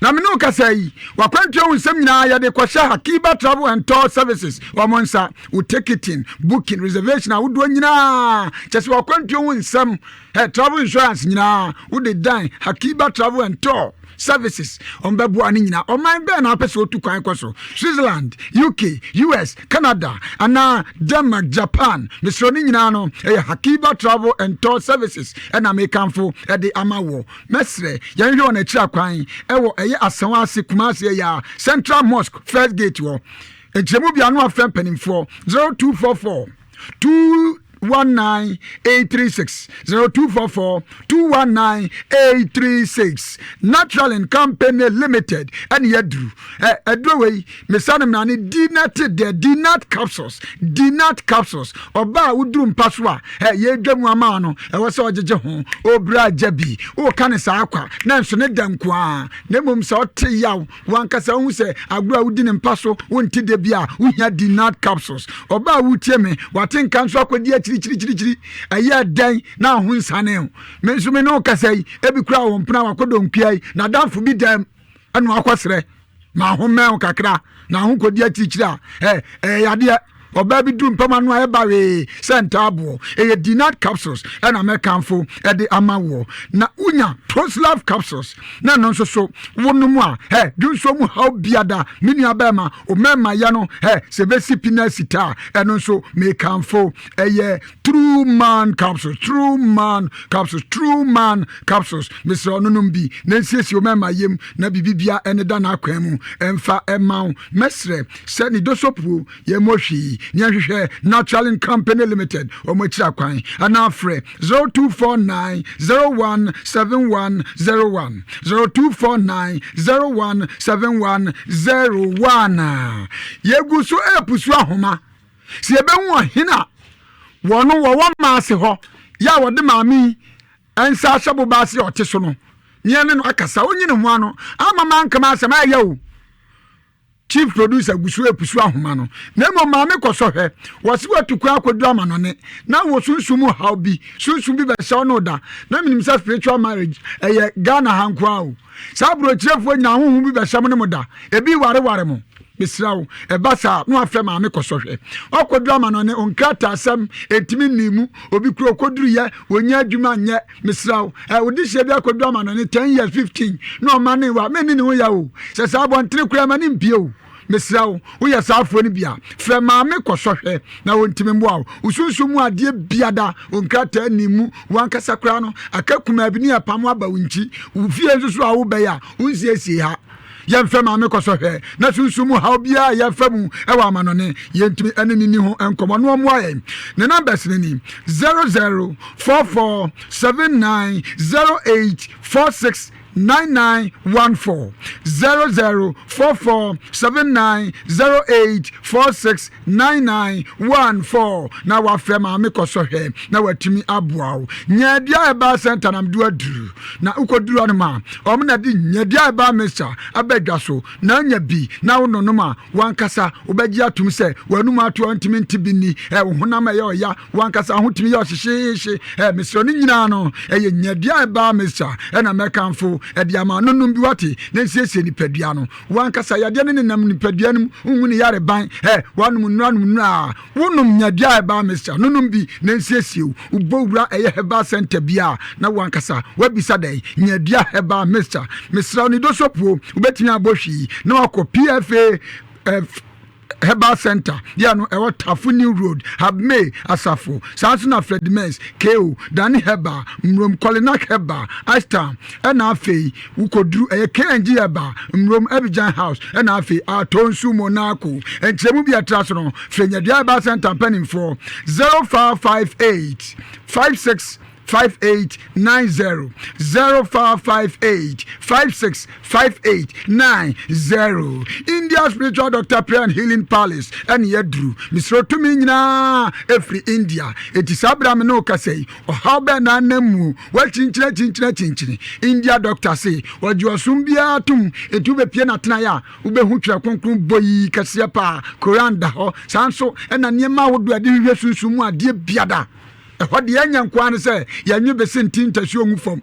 Na me ne wo kasa yi, w'akwantuo ho nsɛm nyinaa yɛde kɔhyɛ Hakiba Travel and Tour Services wɔn nsa. Wo ticketing, booking, reservation ahodoɔ nyinaa, kyɛ sɛ w'akwantuo ho nsɛm, eh, travel insurance nyinaa, wode dan Hakiba Travel and Tour Services wɔn bɛboa no nyinaa. Ɔman bɛn na apɛ sɛ otu kwan kɔ so? Switzerland, UK, US, Canada, anaa Denmark, Japan? Mesrɛ no nyinaa no, ɛyɛ Hakiba Travel and Tour Services ɛna mekamfo ɛde ama wɔ. Mɛsrɛ yɛnhwɛ wɔn akyiri akwan ɛwɔ ɛyɛ Asawa ase Kumasi ɛyɛ a Central Mosque first gate hɔ. Nkyerɛmu bia no afrɛ mpanimfoɔ 0244 219 836 0244 219 836 Naturalin Company Limited ɛne yɛduru ɛ aduro wei Mesa no mmara ne Dinat dɛ Dinat capsules Dinat capsules Ɔbaa a woduru mpa so a ɛ yɛredwa mu ama no ɛwɔ sɛ ɔgyegye ho ɔbra agya bi woka ne saa kwa na nso ne da nko ara na mmom sɛ ɔte yaw wankasa wohu sɛ agorɔ a wodi ne mpa so wonte da bi a wohia Dinat capsules Ɔbaa a wotie me wate nka nso akɔdi akyirikyirikyirikyiri ɛyɛ dɛn na ho nsane o me nso me ne wo kasa yi ebi koraa wɔ mpena wakɔdɔ nkua yi na adamfo bi dɛm ɛna wakɔsrɛ ma ho mmɛn wo kakra na ho kɔdi akyirikyiri a ɛ ɛyɛ yadeɛ ɔbaa bi duru mpam ano a ɛba wee sɛ ntaaboɔ ɛyɛ dinat capsules ɛna mɛkamfo ɛde ama woɔ na wonya toslav capsules na ɛno nso so wonom a ɛ dwonsuo mu haw biada me nua bɛrima omɛma yɛ no ɛ sɛ bɛsi pi na asita a ɛno nso mekamfo ɛyɛ True Man capsules, True Man capsules, True Man capsules. Mesrɛ ɔno nom bi na nsiesie wo mɛma yam na biribi bia ɛne da n'akwan mu ɛmfa ɛma wo. Mɛsrɛ sɛ ne dosopuo yɛ mmɔ hwee ne ɛnhwehwɛ Naturalin Company Limited wɔn akyiri akwan anaa frɛ 0249 017101 0249 017101. Yɛgu so ɛrepusu ahoma. Sɛ yɛbɛhu ɔhene a wɔno wɔwɔ mmaa ase hɔ yɛ a wɔde maame yi nsa ahyɛ boba ase a ɔte so no, ne yɛne no akasa, ɔnyi ne ho ano ama manka m'asɛm ayɛ o. Chief producer gu so epusu ahoma no, na mmom maame kɔ sɔhwɛ. Wɔse watu kwan akɔdu amanɔne na wɔ sunsum mu haw bi, sunsum bi bɛhyɛ wo ne wo da. Na menim sɛ spiritual marriage ɛyɛ Ghana ha nko ara o. Saa aburokyirefoɔ nyinaa honhom bi bɛhyɛ mo ne mo da, ebi wareware mo. Mesrɛ wo, ɛba saa a, na wafrɛ maame kɔsɔhwɛ. Wakɔduru amanɔne, wo nkrataasɛm ɛntumi nnii mu, obi kura ɔkɔduruyɛ, ɔnnya adwuma nyɛ. Mesrɛ wo, ɛ, wo dehyeɛ bi akɔduru amanɔne 10 years, 15, na ɔmanee wo a, menni ne ho yaw o. Sɛ saa abɔntene koraa ma no mpue o. Mesrɛ wo, woyɛ saa afoɔ no bi a, frɛ maame kɔsɔhwɛ na ɔntumi mmoa wo. Wo sunsum mu adeɛ biada, wo nkrataa nni mu, wo ankasa koraa no, aka kumaa bi ne ɛpam aba wo nkyi. Wo fie nso so a wobɛyɛ a, wonsiesie ha. Yɛmfrɛ maame kɔsɔhwɛ na sunsum mu haw biara a yɛfa mu wɔ amanɔne, yɛntumi ne no nni ho nkɔmmɔ na ɔmmoa yɛn. Ne numbers no ni, 0044 79 08 46 9914, 0044 79 08 46 9914, na wafrɛ maame kɔsɔhwɛ na watumi aboa wo. Nyadua Herbal Center na mede aduru na wokɔduru hɔnom a, wɔn na de Nyadua Herbal Mixture aba dwa so na anya bi na wononom a, wankasa wobɛgye atom sɛ w'anum ato a ntumi nte bi nni, ɛ wo honam ɛyɛ ɔya, wankasa ho tumi yɛ ɔhyehyeehye, ɛ mesrɛ no nyinaa no ɛyɛ Nyadua Herbal Mixture ɛna mɛkamfo ɛde ama nonom bi wate na nsiesie nipadua no. W'ankasa yadeɛ no nenam nipadua no mu, wonhu ne yare ban. Ɛ, woanom nnuro anom nnuro a, wonom nyadua herbal mixture no nom bi na nsiesie wo. Wobɔ wura ɛyɛ herbal center bi a, na w'ankasa woabisa dɛn? Nyadua herbal mixture. Mesrɛ wo, ne dosopuo, wobɛtumi abɔ hwii na wakɔ PFA eh, Herbal Center yɛ no ɛwɔ Tafo New Road, Habmey, Asafo. Saa nso na Fred Mens, KO, Dani Herbal, Mmrom, Kolinak Herbal, Ashtown, ɛna afei wokɔduru ɛyɛ KNG Herbal, Mmrom, Abidjan House, ɛna afei Atonsu Monaco. Nkyerɛmu bi a ɛtra so no, frɛ Nyadua Herbal Center mpanimfoɔ 0558 56. 58 90 0558 56 58 90 India Spiritual Doctor Prayer and Healing Palace ɛne yɛduru. Mesrɛ tumi nyinaa ɛfiri India. Enti saa berɛ a me ne wo kasa yi, ɔhaw bɛn na anam mu? Woakyinkyini akyinkyini akyinkyini. India doctor se ɔgye ɔsom biara tom, enti wobɛpie n'atenaeɛ a, wobɛhu Twerɛ Kronkron bɔ yi kɛseɛ paa, Koran da hɔ, saa nso ɛna nneɛma ahodoɔ a yɛde hwehwɛ sunsum mu adeɛ biada. Ɛhɔ deɛ ɛnyɛ nko ara ne sɛ yɛnwe bese nti ntasuo ngu fam.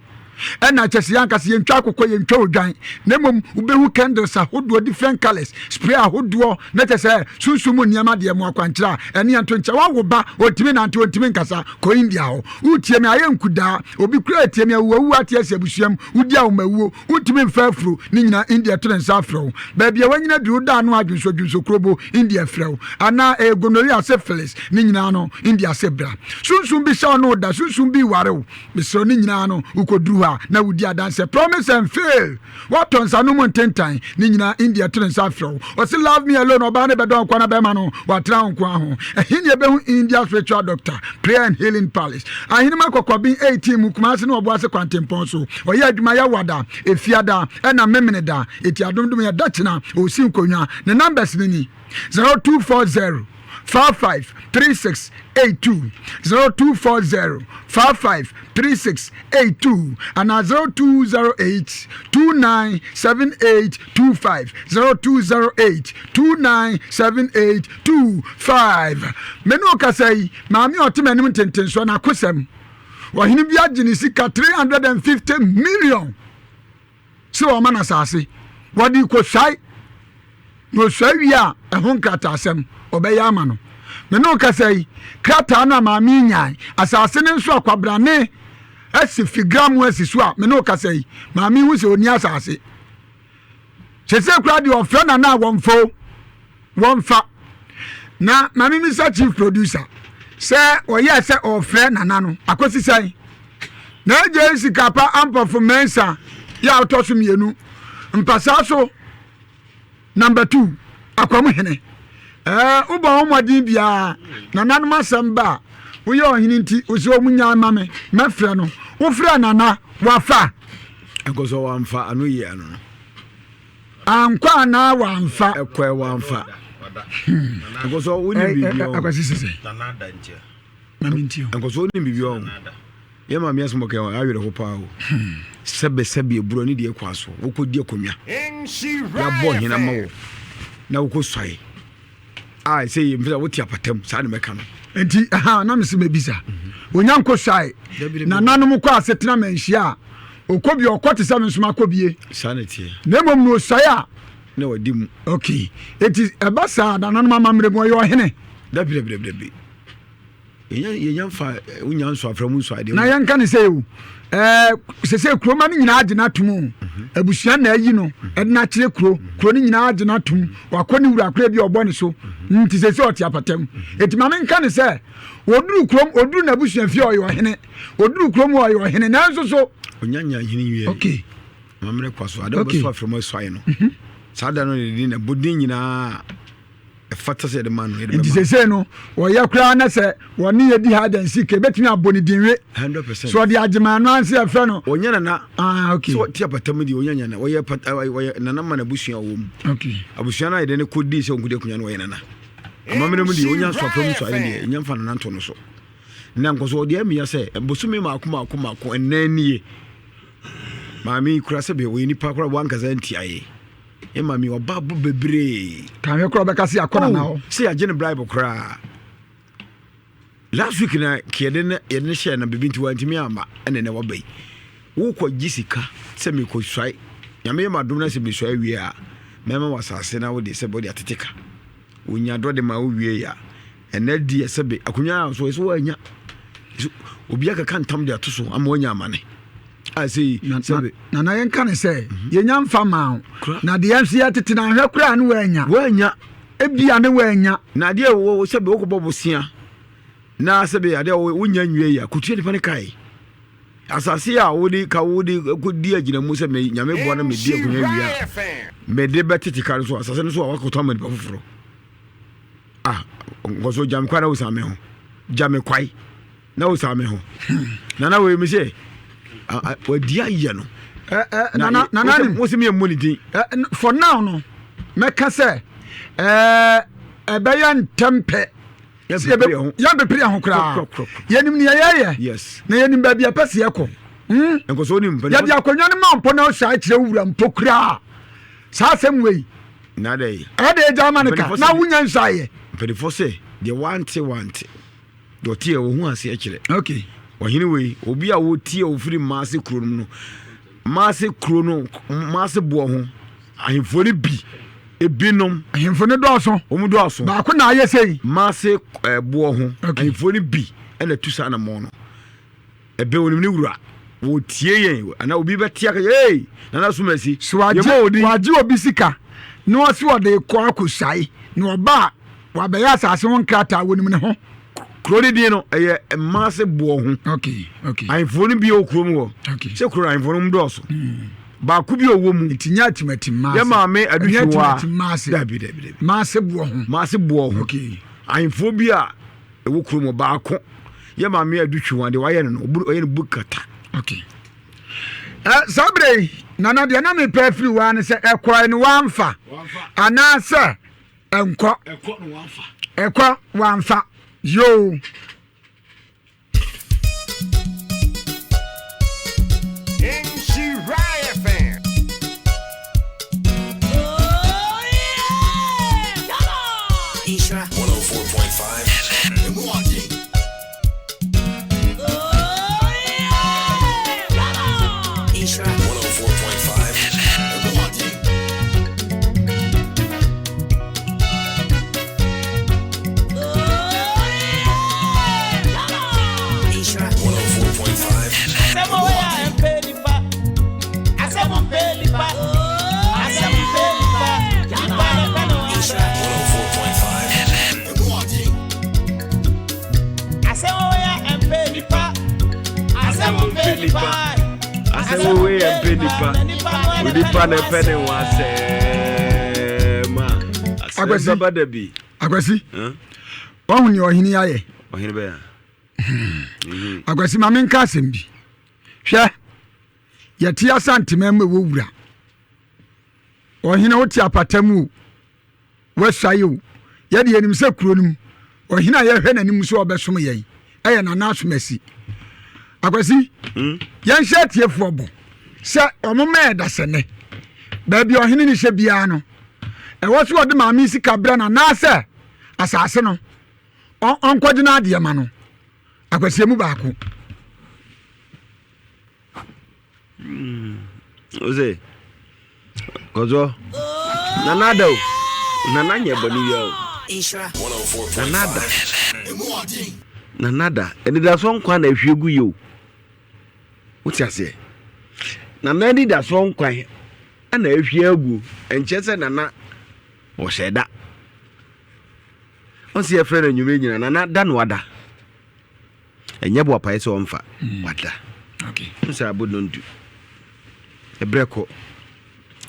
Ɛna kyɛ sɛ yɛanka sɛ yɛntwa akokɔ, yɛntwa odwan, na mmom wobɛhu candles ahodoɔ, different colours, spray ahodoɔ, na kyɛ sɛ sunsum mu nneɛma deɛ mo akwankyerɛ a ɛne yɛnto nkyɛ. Wawo ba, ɔntumi nante, ɔntumi nkasa, kɔ India hɔ. Wotie me ayɛ nkudaa, obi koraa tie me awuawuo ate asi abusua mu, wodi awomawuo, wontumi mfa afuro, ne nyinaa India to ne nsa afrɛ wo. Baabi a wanyina duru, woda ano adwonsɔ dwonsɔ kurobo, India frɛ wo. Anaa ɛyɛ gonorrhea, syphilis, ne nyinaa no India se bra. Sunsum bi hyɛ wo ne wo da, sunsum bi ware wo. Mesrɛ wo ne nyinaa no wokɔduru hɔ a na wodi adanseɛ. Promise and fail. Woatɔ nsa no mu ntentan, ne nyinaa India to ne nsa afrɛ wo. Ɔse love me alone, ɔbaa no bɛdɔ nkoa na bɛrima no watena wo nkoa ho. Ɛhe ne yɛbɛhu India spiritual doctor, prayer and healing palace. Ahenema Kɔkɔben 18 mu, Kumasi ne Ɔboase kwantempɔn so. Ɔyɛ adwuma Yawada, Efiada, ɛna Memeneda. Eti adomdom yɛ da kyena, ɔsi nkonnwa. Ne numbers no ni, 0240 55 36 82, 0240 55 36 82 anaa 0208 29 78 25, 0208 29 78 25. Me ne wo kasa yi, maame a ɔte m'anim ntentensoɔ no akosɛm. Ɔhene bi agye ne sika 350 million sɛ wɔma no asase. Wɔde kɔsuae na ɔsuae wie a ɛho nkrataasɛm ɔbɛyɛ ama no. Me ne wo kasa yi, krataa no a maame yi nyae, asase no nso akwabrane asi figra mu asi so a me ne wo kasa yi, maame yi hu sɛ ɔnni asase. Sese koraa deɛ ɔfrɛ nana a wɔmfa o, wɔmfa. Na maame misa chief producer sɛ ɔyɛɛ sɛ ɔfrɛ nana no akɔsi sɛn. Na agye sikapa ampɔfo mɛnsa yɛ a ɔtɔ so mmienu mpasaa so number two akwamu hene. Ɛɛ wobɔ ho mmɔden biara nananom asɛm ba a woyɛ ɔhene nti wosɛ ɔmu nyaa ma me mɛfrɛ no wofrɛ nana wafa. Nkɔsɔ wamfa ano yie ano no. Ankɔ anaa wamfa. Ɛkɔɛ wamfa. Nkɔsɔ wonim biribi ɔho. Akwasi sese. Mami nti o. Nkɔsɔ wonim biribi ɔho. Yɛ maame asɛm ɔkɛ awerɛ ho paa o. Sɛbɛ sɛbɛ eburo ne deɛ kɔ aso. Wokɔ di akonnwa. Yɛabɔ hena ma wo. Na wokɔ suae. A sɛ yɛ mfisa wote apatam saa na mɛka no. Nti aha na mese mɛbisa. Onya nkɔ suae. Nananom kɔ asetena manhyia a ɔkɔ bi ɔkɔ te sɛ me nso makɔ bie. Saa na ɛteɛ. Na mmom no ɔsuae a. Na wadi mu. Okay. Eti ɛba saa nananom amammerɛ mu ɔyɛ ɔhene. Dabi dabi dabi dabi. Yɛnya nfa wonya nso afra mu nso adeɛ. Na yɛnka ne sɛ o ɛɛ sese kuroma no nyinaa agye n'atom o mhm. abusua na ayi no mhm. ɛde n'akyerɛ kuro mhm. kuro no nyinaa agye n'atom wakɔ ne wura koro bi a ɔbɔ ne so nti sese ɔte apatam eti maame nka ne sɛ oduru kurom oduru n'abusua fie ɔyɛ ɔhene oduru kurom ɔyɛ ɔhene nanso so. Onyanya hene wie. Okay. Mammerɛ kwa so ade wɔbɛso afra mu asuae no saa da no de din na bodin nyinaa. ɛfata sɛ yɛde ma no nti sesei no wɔyɛ koraa na sɛ wɔne yɛ di hide and seek ebetumi abɔ ne dinwe so ɔde agyema no anse yɛfrɛ no ɔnyɛ nana ah okay so ɔte apata mu deɛ ɔnyɛ nana ɔyɛ pata ɔyɛ nana ma n'abusua wɔ mu okay abusua no a yɛde ne kɔ di sɛ ɔnkɔdi akonnwa no ɔyɛ nana amammerɛ mu deɛ ɔnya nso apɛ mu so ayɛ deɛ ɛnya mfa nana nto no so na nkɔ so ɔde amia sɛ bosome maako maako maako ɛnnan nie maame kura sɛ bɛ ɔyɛ nipa kora wankasa ntiaeɛ Ema mi ɔba bo bebree. Kanhwɛ koraa ɔbɛka sɛ yɛakɔ nana hɔ. Oh, sɛ yɛagye no bribe koraa. Last week na yɛde ne yɛde ne hyɛɛ na biribi nti wantumi amma ɛna ɛnɛ waba yi. Wokɔ gye sika sɛ mekɔ suae. Nyame yɛ m'adom na sɛ mesuae wie a mɛma wɔ asase na wode sɛ wode atete ka. Wonya dɔ de ma wo wie a ɛnɛ deɛ sɛbe akonnwa a so ɛsɛ woanya. Obi akeka ntam de ato so ama wanya amane. Asei, sɛbe. Nana yɛnka ne sɛ mhm. yɛnya mfa maa wo na deɛ nso yɛtete na ahwɛ koraa ne woanya woanya ebia ne woanya na adeɛ wo sɛbe wokɔbɔ bosea na sɛbe adeɛ wonya nwie yɛ kotua nipa ne kae asase a wode ka wode kɔdi agyina mu sɛ nyame boa na medi akonnwa wie a mede bɛtete ka no so asase no so a wakɔtɔ ama nipa foforɔ ah nkɔso gya me kwae na wosan me ho gya me kwae. Na wo saa me ho. Nana wei me sɛ wadi ayɛ no. Nana nana nim. Wo sɛ me mmɔ ne din. For now no mɛka sɛ ɛbɛyɛ ntɛm pɛ. Yɛmpepere yɛn ho koraa. Yɛnim nea yɛyɛ. Na yɛnim baabi a ɛpɛ sɛ yɛkɔ. Hmm? Yɛde akonnwa no ma mpo na ɔhyɛ akyerɛ wura mpo koraa. Saa asɛm wei. Ɛde agya ama no ka na wonya nsaeɛ. Mpanimfoɔ sɛ deɛ wante wante. Deɛ ɔteɛ ɔhu aseɛ kyerɛ. Okay. Ɔhene wei, obi a wɔtie a ɔfiri Maase kuro no mu no, Maase kuro no, Maase boɔ ho, ahemfo no bi, ebinom. Ahemfo no dɔɔso. Wɔn dɔɔso. Baako na ayɛ sɛyi. Maase eh, boɔ ho, okay. ahemfo no bi ɛna tu saa anamɔn no. Ɛbɛn onim ne wura. Wɔtie yɛn anaa obi bɛte aka hey nana sumasi. So wagye wagye obi sika na ɔsi ɔde kɔ akɔsuae na ɔba a wabɛyɛ asase ho nkrataa wɔnim ne ho. Kuro ne din no ɛyɛ mmaase boɔ ho. Okay okay. Ahemfo no bi wɔ kurom hɔ. Okay. Sɛ kuro ahemfo no mu dɔɔso. Hmm. Baako bi ɔwɔ mu. Nti nyɛ atimatim maase. Yɛ maame aduhyewa. Nyɛ atimatim maase. Dabi dabi dabi. Maase boɔ ho. Maase boɔ ho. Okay. Ahemfo bi a ɛwɔ kurom hɔ baako yɛ maame adu twi wɔn deɛ wayɛ no no ɔyɛ no bu kata. Okay. Uh, saa berɛ yi nana deɛ na mepɛ afiri waa ne sɛ ɛkɔɛ no wamfa anaasɛ ɛnkɔ ɛkɔ wamfa yoo. Akwasi, wahu nea ɔhene yi ayɛ. Ɔhene bɛyɛ. Hmm. Akwasi ma menka asɛm bi. Hwɛ, yɛte Asantema mu ɛwɔ wura. Ɔhene wote apata mu o, woasuae o. Yɛde yɛnim sɛ kuro no mu, ɔhene a yɛhwɛ n'anim sɛ ɔbɛsom yɛn ɛyɛ Nana Asomasi. Akwasi, hmm? yɛnhyɛ atiefoɔ bɔ sɛ ɔmo mɛɛ dasɛnɛ. Baabi ɔhene no hyɛ biara no, ɛwɔ so ɔde maame sika brɛ no anaasɛ asase no ɔnkɔgye no adeɛ ma no akwasia mu baako. Ose kɔzɔ nana ada o nana nyɛ bɔne wia o nana ada nana ada anidasoɔ nkwa na ahwie gu yɛ o wote aseɛ nana anidasoɔ nkwa na ahwie agu ɛnkyɛ sɛ nana ɔhyɛ da Ɔn sɛ yɛfrɛ no anwummerɛ nyina nana da no wada ɛnyɛ boapaeɛ sɛ ɔmfa hmm. wada n sɛ abo no ndu ɛberɛ kɔ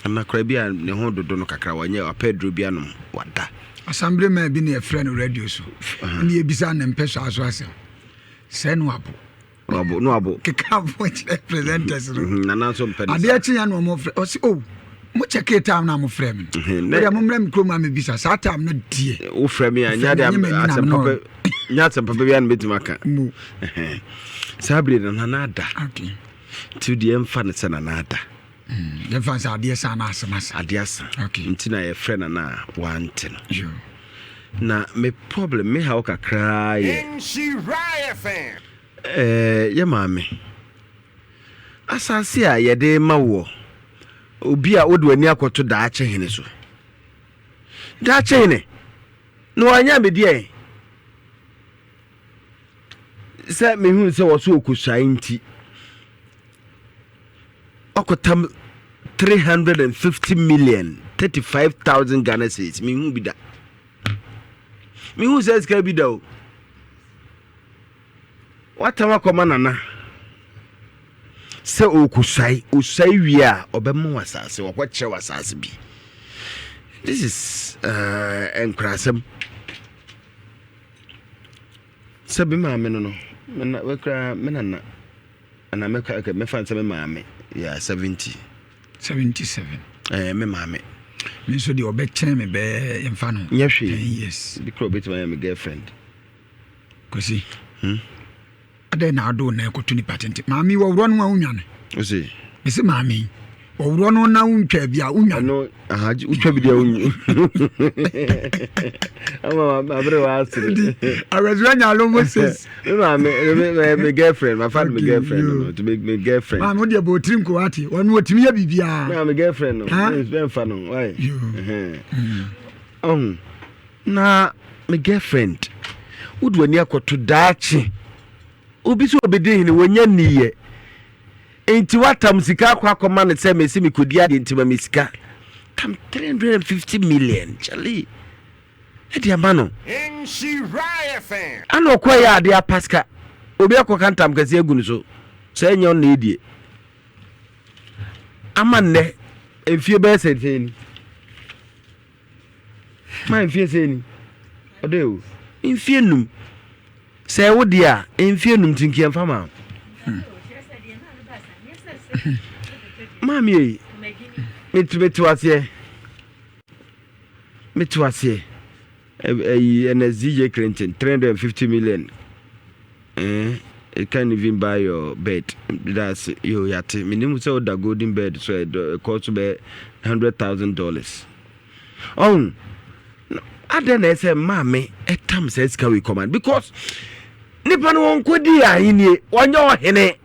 anakora bi a ne ho dodo no kakra wanyɛ wapɛ aduro bi anom wada asambere maa bi ne yɛfrɛ no radio so ne yɛbisa ne mpɛ so aso asɛm sɛ no abo No abo no abo. Keka abo kyerɛ presenters no. Mhm, nana nso mpɛ ne Adeɛ kye ya na wɔn frɛ ɔsi o oh, mo check time na mo frɛ mi. Mhm, o deɛ mo mmerɛ mi kurom a mi bisa saa time no deɛ. O frɛ mi a nya de asɛm papa nya asɛm papa bi a na bɛtumi aka. Mo. Saa bere na nana ada. Okay. Nti deɛ mfa no sɛ nana ada. Mm, yɛmfa sɛ adeɛ sa na asɛm asa. Adeɛ asa. Okay. Nti na yɛfrɛ nana a wante no. Yo. Na me problem me haw kakraa yɛ. Ɛɛ yɛ maame, asase a yɛde rema woɔ, obi a wode w'ani akɔto daakye hene so. Daakye hene, na wanyɛ amedi ɛ. Sɛ mehunu sɛ wɔso ɔkɔsuae nti, ɔkɔtam 350 million 35,000 Ghana cedis mehu bi da. Mehu sɛ sika bi da o. Watam akɔma nana sɛ ɔrekɔsuae. Ɔsuae wie a, ɔbɛma wo asase, wakɔkyerɛ wo asase bi. This is uh, nkurasɛm. Sɛ bi maame no no, Me na wekura me nana. Ana me ka okay, me fa nsɛ me maame. Yeah, 70. 77. Eh, me maame. Me nso deɛ ɔbɛkyɛn me bɛɛ yɛmfa no. Nyɛ hwee. 10 years. Bi kura obetumi ayɛ me girlfriend. Kwasi. Hmm? Adɛn na ade wo nan kɔto nipa tenten? Maame yi wɔworɔ no a wonwane. Ose. Mese maame yi wɔworɔ no na wontwa bi a wonwane. Ɛno aha wotwa bi deɛ wonyi. Ama abere wa asere. Awɛsɛ anya alomo sis. Me maame me me girlfriend ma fa no me girlfriend no to me me girlfriend. Maame wo deɛ bɔ otiri nko ate wɔn otimi yɛ biribiara. Me maame girlfriend no me nfa no why. Ɔho. Na me girlfriend, wode w'ani akɔto daakye. Obi sɛ obedi hene, wɔnya nniyɛ. Nti woatam sika akɔ akɔma no sɛ mese mekɔdi adeɛ nti ma me sika. Tam 350 million, Charlie. Ɛde ama no. Ana ɔkɔ yɛ adeɛ apa sika. Obi akɔka ntam kɛseɛ agu no so. Sɛ ɛnyɛ ɔno na ɛdie. Ama nnɛ, mfie bɛyɛ sɛ ni. Ma mfie sɛ ni ɔdɔ o mfie num sɛ ɛwo deɛ a mfie num ti nkeɛ mfa ma maame yi mete waseɛ mete waseɛ ɛyi ɛnɛ ZJ Clinton 350 million eh it can't even buy your bed that's yo yate menim sɛ woda golden bed so ɛkɔ so bɛ $100,000 Ɔhu? Adɛn na ɛsɛ maame ɛtam saa sika wei kɔma no? Because nipa no wɔnkɔdii ahennie, wɔnyɛ ɔhene.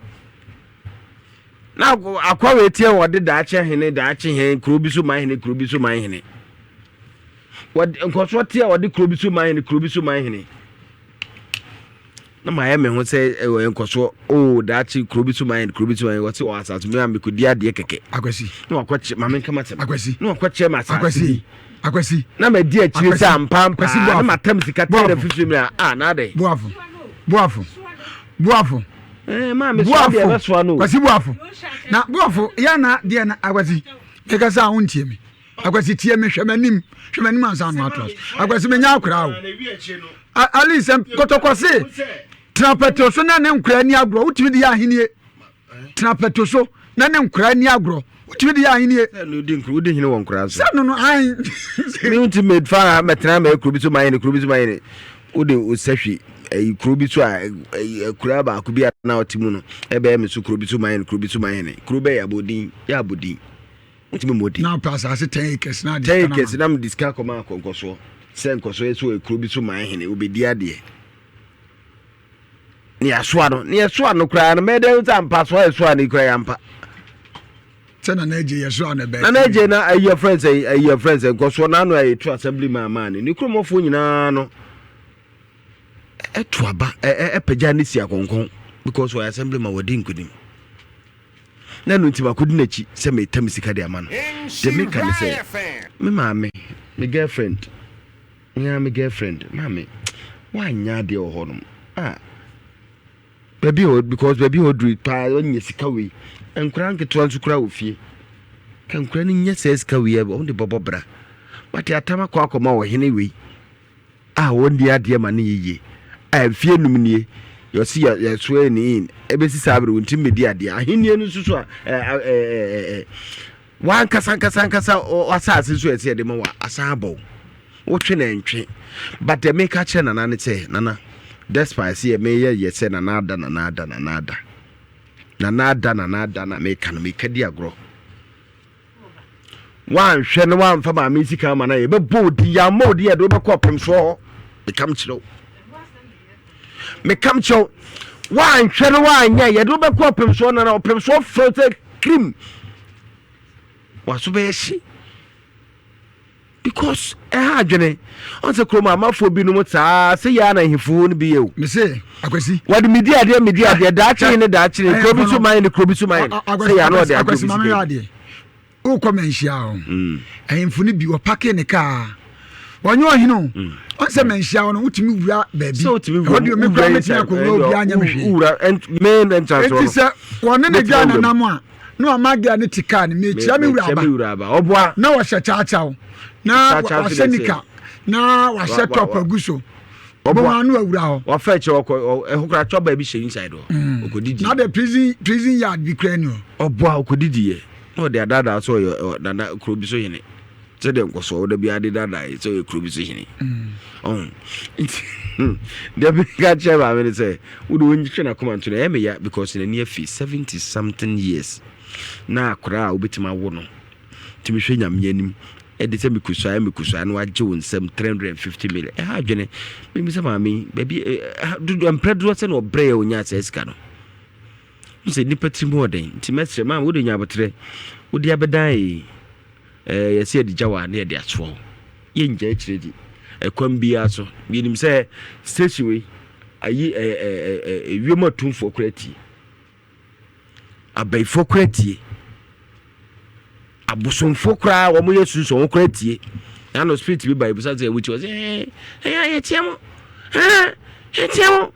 Na akwa wei teɛ wɔde daakye hene, daakye hene, kuro bi so man hene, kuro bi so man hene. Wɔde nkɔsoɔ teɛ wɔde kuro bi so man hene, kuro bi so man hene. Na mayɛ me ho sɛ ɛwɔ nkɔsoɔ oo daakye kuro bi so man kuro bi so man wɔsi wɔ asase mi a mekɔdi adeɛ kɛkɛ. Akwasi. Na wakɔkyɛ maame nka ma sɛm. Akwasi. Na wakɔkyɛ ma asase Akwasi. Akwasi. Na ma di akyire sɛ ampa ampa na ma tam sika tɛ na fifiri mi a a na adɛ. Boafo. Boafo. Boafo. Ɛɛ maa mi soa deɛ ɛbɛ soa no. Kwasi Boafo. Na Boafo yɛ na deɛ na Akwasi. Mekasa a wontie mi. Akwasi tie me hwɛ m'anim hwɛ m'anim ansa na watoa so akwasi menya akora o ali sɛ kɔtɔkɔ se tena pɛto so na ne nkora ani agorɔ wotumi de yɛ ahennie tena pɛto so na ne nkora ani agorɔ wotumi de yɛ ahennie wodi hene wɔ nkora so sɛ no no an me nti mefa mɛtena mɛ kuro bi so ma hene kuro bi so ma hene wode osahwi ɛyi kuro bi so a ɛyi akura baako bi a na ɔte mu no ɛbɛyɛ me so kuro bi so ma hene kuro bi so ma hene kuro bɛyɛ abodin yɛ abodin Wotumi mmɔ din. Na ɔpɛ asase 10 acres na ade sika 10 acres na mede sika kɔma akɔ nkɔsoɔ sɛ nkɔsoɔ yɛ sɛ ɔyɛ kuro bi so man hene obɛdi adeɛ ne yɛasoa no ne yɛsoa no koraa no mɛdɛ sɛ ampa soa yɛsoa no koraa yɛampa sɛ nana agye yɛsoa no bɛɛ nana agye na ayi afrɛ sɛ ayi afrɛ sɛ nkɔsoɔ no ano a yɛtu assembly man maa no ne kuromɔfoɔ nyinaa no ɛto aba ɛpagya ne si akɔnkɔn because ɔyɛ assembly man wɔdi nkonim na ɛno nti makɔdi n'akyi sɛ meta me sika de ama no. Deɛ meka ne sɛ, me maame, me girlfriend, me ara me girlfriend, maame, woanyɛ adeɛ wɔ hɔnom. Ah, baabi a because baabi a ɔduru paa ɔnyɛ sika wei. Nkwadaa nketewa nso koraa wɔ fie. Ka nkwadaa no nyɛ saa sika wei a wɔn de bɛbɔ bra. But atam akɔ akɔma ɔhene wei. a wɔnni adeɛ ma no nyɛ yie a mfeɛ num nie yɛsi yɛ yɛsoɛ ne in ɛbɛsi saa abere wɔntumi mmɛdi adeɛ ahennie no nso so a ɛɛ ɛɛ wankasa nkasa nkasa asase nso ɛsɛ yɛde ma wa asan abɔ wotwe na ntwe but deɛ meka kyerɛ nana ne sɛ nana despite sɛ yɛ meyɛ yɛ sɛ nana ada nana ada nana ada nana ada nana ada na meka no meka di agorɔ Woanhwɛ na woamfa maame yi sika ama no a, yɛbɛbɔ wo din. Yɛammɔ wo din a, yɛde wobɛkɔ ɔpemsoɔ hɔ. Meka mekyerɛ wo. Meka mekyerɛ wo. Woanhwɛ na woanyɛ a, yɛde wobɛkɔ ɔpemsoɔ na ɔpemsoɔ frɛ wo sɛ krim. Waso bɛyɛ hye. Because ɛha adwene. Ɔn sɛ kurom amafoɔ binom saa sɛ yɛ na ahemfo no bi yɛ o. Mese akwasi. Wɔde medi adeɛ medi adeɛ daakye ne daakye ne kuro bi so man ne kuro bi so man sɛ yɛ ano ɔde adeɛ obi sika. Wokɔ manhyia o. Mm. Ahemfo no bi wɔpake ne kaa. Wɔnyɛ ɔhene o. Mm. Ɔn sɛ manhyia hɔ no wotumi wura baabi. Sɛ wotumi wura. Ɛhɔ deɛ me kura mɛtumi akɔ wura obi anyɛ me hwee. Wura main entrance hɔ no. Eti sɛ wɔne ne dwa nanam a. Na wama girl no te car no mekyia me wura ba ɔboa na wɔhyɛ kyaakyaw na wahyɛ nika na wahyɛ top agu so. Ɔboa ano awura hɔ. Wafa akyire ɔkɔ ɛhɔ koraa twaba bi hyɛ inside hɔ. Ɔkɔdidi. Na de prison prison yard bi koraa ni hɔ. Ɔboa ɔkɔdidi yɛ na ɔde adaadaa sɛ ɔyɛ nana kuro bi so hene sɛdeɛ nkɔsoɔ ɔda bi ade daadaa yɛ sɛ ɔyɛ kuro bi so hene. Ɔho nti deɛ meka kyerɛ maame no sɛ wode ɔntwe n'akoma nto no ɛyɛ me ya because n'ani afi 70 something years na akwadaa a wobɛtumi awo no Tumi hwɛ Nyame anim de sɛ mekusuae mekusuae na wagye wo nsam 350 million. Ɛha adwene. Mebisa maame yi, baabi dodoɔ mprɛ dodoɔ sɛ na ɔbrɛ yɛ ɔnya saa sika no. Wo sɛ nipa tirim hɔ ɔden. Nti mɛsrɛ maame wode nya abotrɛ. Wode abɛdan yi ɛɛ yɛsɛ yɛde gya wa na yɛde asoa wo. Yɛngya akyire di. Ɛkwan biara so. Yɛnim sɛ station wei ayi ɛɛ ɛɛ wiem atumfoɔ koraa tie. Abayifoɔ koraa tie. Abosomfoɔ koraa wɔn yɛ sunsun wɔn koraa tie. Na no spirit bi ba ebusa sɛ ɛwɔ ti wɔ sɛ ɛɛ ɛyɛ yɛtia mo ɛɛ yɛtia mo.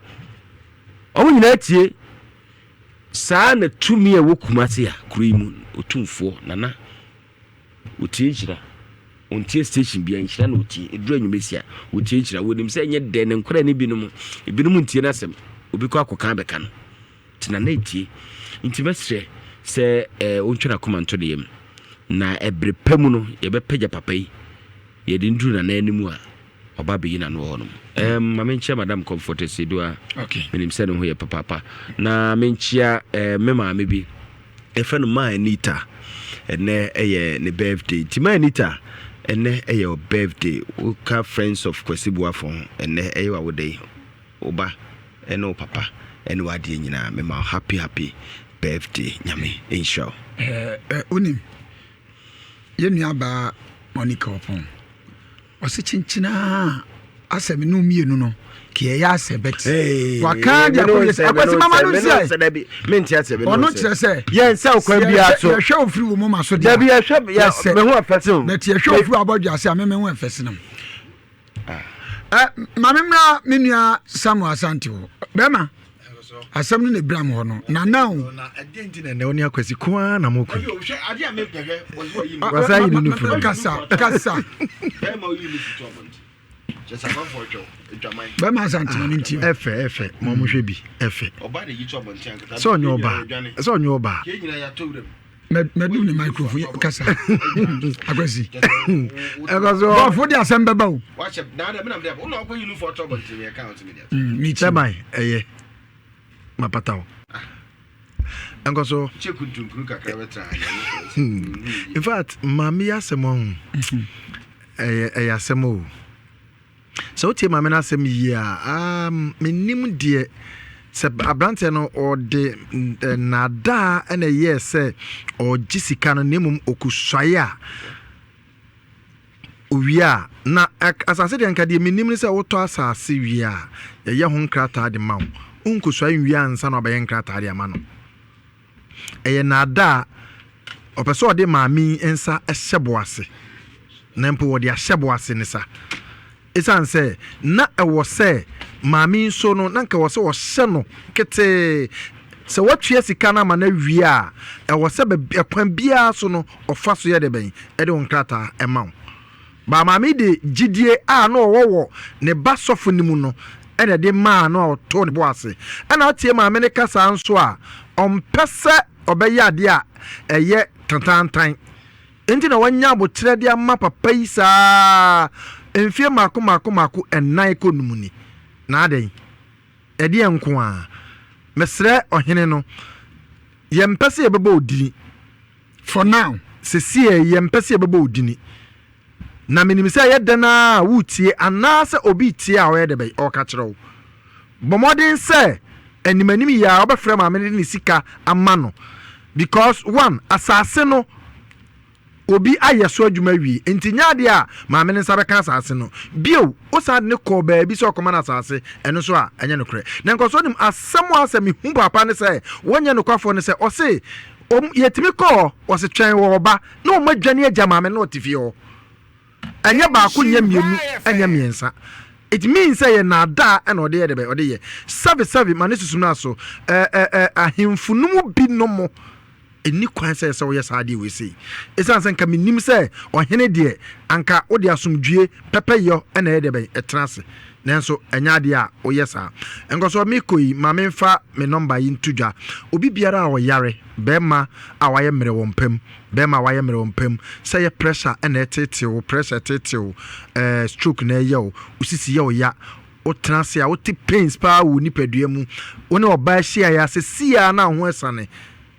Wɔn nyinaa tie. Saa na tumi a ɛwɔ Kumasi a kuro yi mu otumfoɔ nana otie nhyira ontie station bia nhyira na otie eduru anwummesia otie nhyira wɔnim sɛ ɛnyɛ dɛ ne nkora ne binom ebinom ntie n'asɛm obi kɔ akɔka abɛka no. Tena na tie. Nti mɛsrɛ sɛ eh, wontwe n'akoma nto ne yam. Na ɛbere pa mu no, yɛbɛpagya papa yi. Yɛde no duru nana anim a, ɔba abɛyi n'ano wɔ hɔnom. Um, ma menkyia Madam Comfort Asiedu Okay. Menim sɛ ne ho yɛ papaapa. Na menkyia eh, me maame bi. Yɛfrɛ no Ma Anita. Ɛnɛ ɛyɛ ne birthday. Nti Ma Anita, ɛnɛ ɛyɛ wo birthday. Woka Friends of Kwasi Boafo ho, ɛnɛ ɛyɛ w'awoda yi. Wo ba ne wo papa ne w'adeɛ nyinaa mema wo happy happy birthday Nyame nhyira wo. Eh, wonim, yɛn nua baa Monica Ɔpɔn, ɔse kyenkyenaa asɛ me ne wo mmienu no ka yɛyɛ asɛ but waka de akɔ yɛ sɛ akwasi mama no nsiae mente asɛ me ɔno kyerɛ sɛ yɛn sɛ ɔkwan biara so yɛhwɛ ofiri wo moma so deɛ dabi yɛhwɛ yɛ me ho ɛfɛ se o but yɛhwɛ ofiri abɔdwe ase a me me ho ɛfɛ se no. Eh, ma me mmra me nua Samuel Asante hɔ. Bɛrima, asɛm no na ebira me hɔ no. Nana o. Na ɛdeɛ nti na ɛnɛ wo ne akwasi ko ara na mo ko yi. Wasa yi ne nufu no. Kasa, kasa. Bɛrima Asante ma me nti. Ɛfɛ, ɛfɛ, mo mo hwɛ bi, ɛfɛ. Sɛ ɔnyɛ ɔbaa, sɛ ɔnyɛ ɔbaa. Mɛdum ne microphone kasa. Akwasi. Bɔfo de asɛm bɛba o. Sɛban ɛyɛ mapata o. Nkɔ so. In fact, maame yi asɛm ɔho ɛyɛ ɛyɛ asɛm o. Sɛ wotie maame no asɛm yie a, um, mennim deɛ sɛ aberanteɛ no ɔde nnaadaa na ɛyɛɛ sɛ ɔregye sika no na mmom ɔkusuae a owie a na asase deɛ nka deɛ menim ne sɛ wotɔ asase wie a yɛyɛ ho nkrataa de ma wo wonkɔsuae nwie ansa na wabɛyɛ nkrataa de ama no Ɛyɛ nnaadaa. Ɔpɛ sɛ ɔde maame yi nsa hyɛ bo ase, na mpo ɔde ahyɛ bo ase ne sa. Esiane sɛ na ɛwɔ sɛ maame yi nso no, na anka ɛwɔ sɛ ɔhyɛ no ketee. Sɛ watua sika no ama no awie a, ɛwɔ sɛ baabi, ɛkwan biara so no, ɔfa so yɛ dɛ bɛn? Ɛde wo nkrataa ma wo. Baa maame yi de gyidie a na ɔwɔ wɔ ne ba sɔfo no mu no na ɛde maa no a ɔtoo ne bo ase. Ɛna wotie maame no kasa nso a, ɔmpɛ sɛ ɔbɛyɛ adeɛ a ɛyɛ tantaantan. Enti na wanya aboterɛ de ama papa yi saa mfeɛ mmaako mmaako mmaako nnan kɔ num ni. Na adɛn? Ɛdeɛn nko ara? Mesrɛ ɔhene no, yɛmpɛ sɛ yɛbɛbɔ wo dini. For now. Sesiei yɛmpɛ sɛ yɛbɛbɔ wo dini. Na menim sɛ ɛyɛ dɛn ara a woretie anaasɛ obi retie a ɔyɛ dɛ bɛn ɔreka kyerɛ wo. Bɔ mmɔden sɛ animanim yi ara wobɛfrɛ maame no de ne sika ama no because one, asase no obi ayɛ so adwuma awie nti nyɛ adeɛ a maame no nsa bɛka asase no. Bio, wosan de no kɔɔ baabi sɛ ɔkɔma no asase, ɛno nso a, ɛnyɛ nokorɛ. Na nkɔsoɔ nim asɛm a sɛ mehu paapa no sɛ wɔnyɛ nokwafoɔ ne sɛ ɔse Wɔn, yɛtumi kɔ hɔ, wɔse twɛn wɔ ɔba, na wɔn adwane agya maame no na ɔte fie hɔ. Ɛnyɛ baako, nyɛ mmienu, ɛnyɛ mmiɛnsa. It means sɛ yɛ naadaa ɛna ɔde yɛ dɛbɛ, ɔde yɛ. Sɛbe sɛbe, ma ne susu no aso. Ɛ ɛ ɛ ahemfo no mu bi nom ɛni kwan sɛ sɛ woyɛ saa adeɛ wei sei. Ɛsiane sɛ nka menim sɛ ɔhene deɛ anka wode asomdwie pɛpɛyɔ ɛna ɛyɛ dɛbɛn ɛtena ase. Nanso ɛnyɛ adeɛ a woyɛ saa. Nkɔsoɔ, mekɔ yi, ma memfa me nɔmba yi nto dwa. Obi biara a ɔyare, barima a wayɛ mmerɛ wɔ mpa mu, barima a wayɛ mmerɛ wɔ mpa mu, sɛ ɛyɛ pressure na ɛreteetee wo, pressure reteetee wo, ɛɛ stroke na ɛreyɛ wo, wo sisi yɛ wo ya, wotena ase a wote pains paa wɔ wo nipadua mu, wo ne ɔbaa hyiaeɛ a seesei ara na wo ho asiane.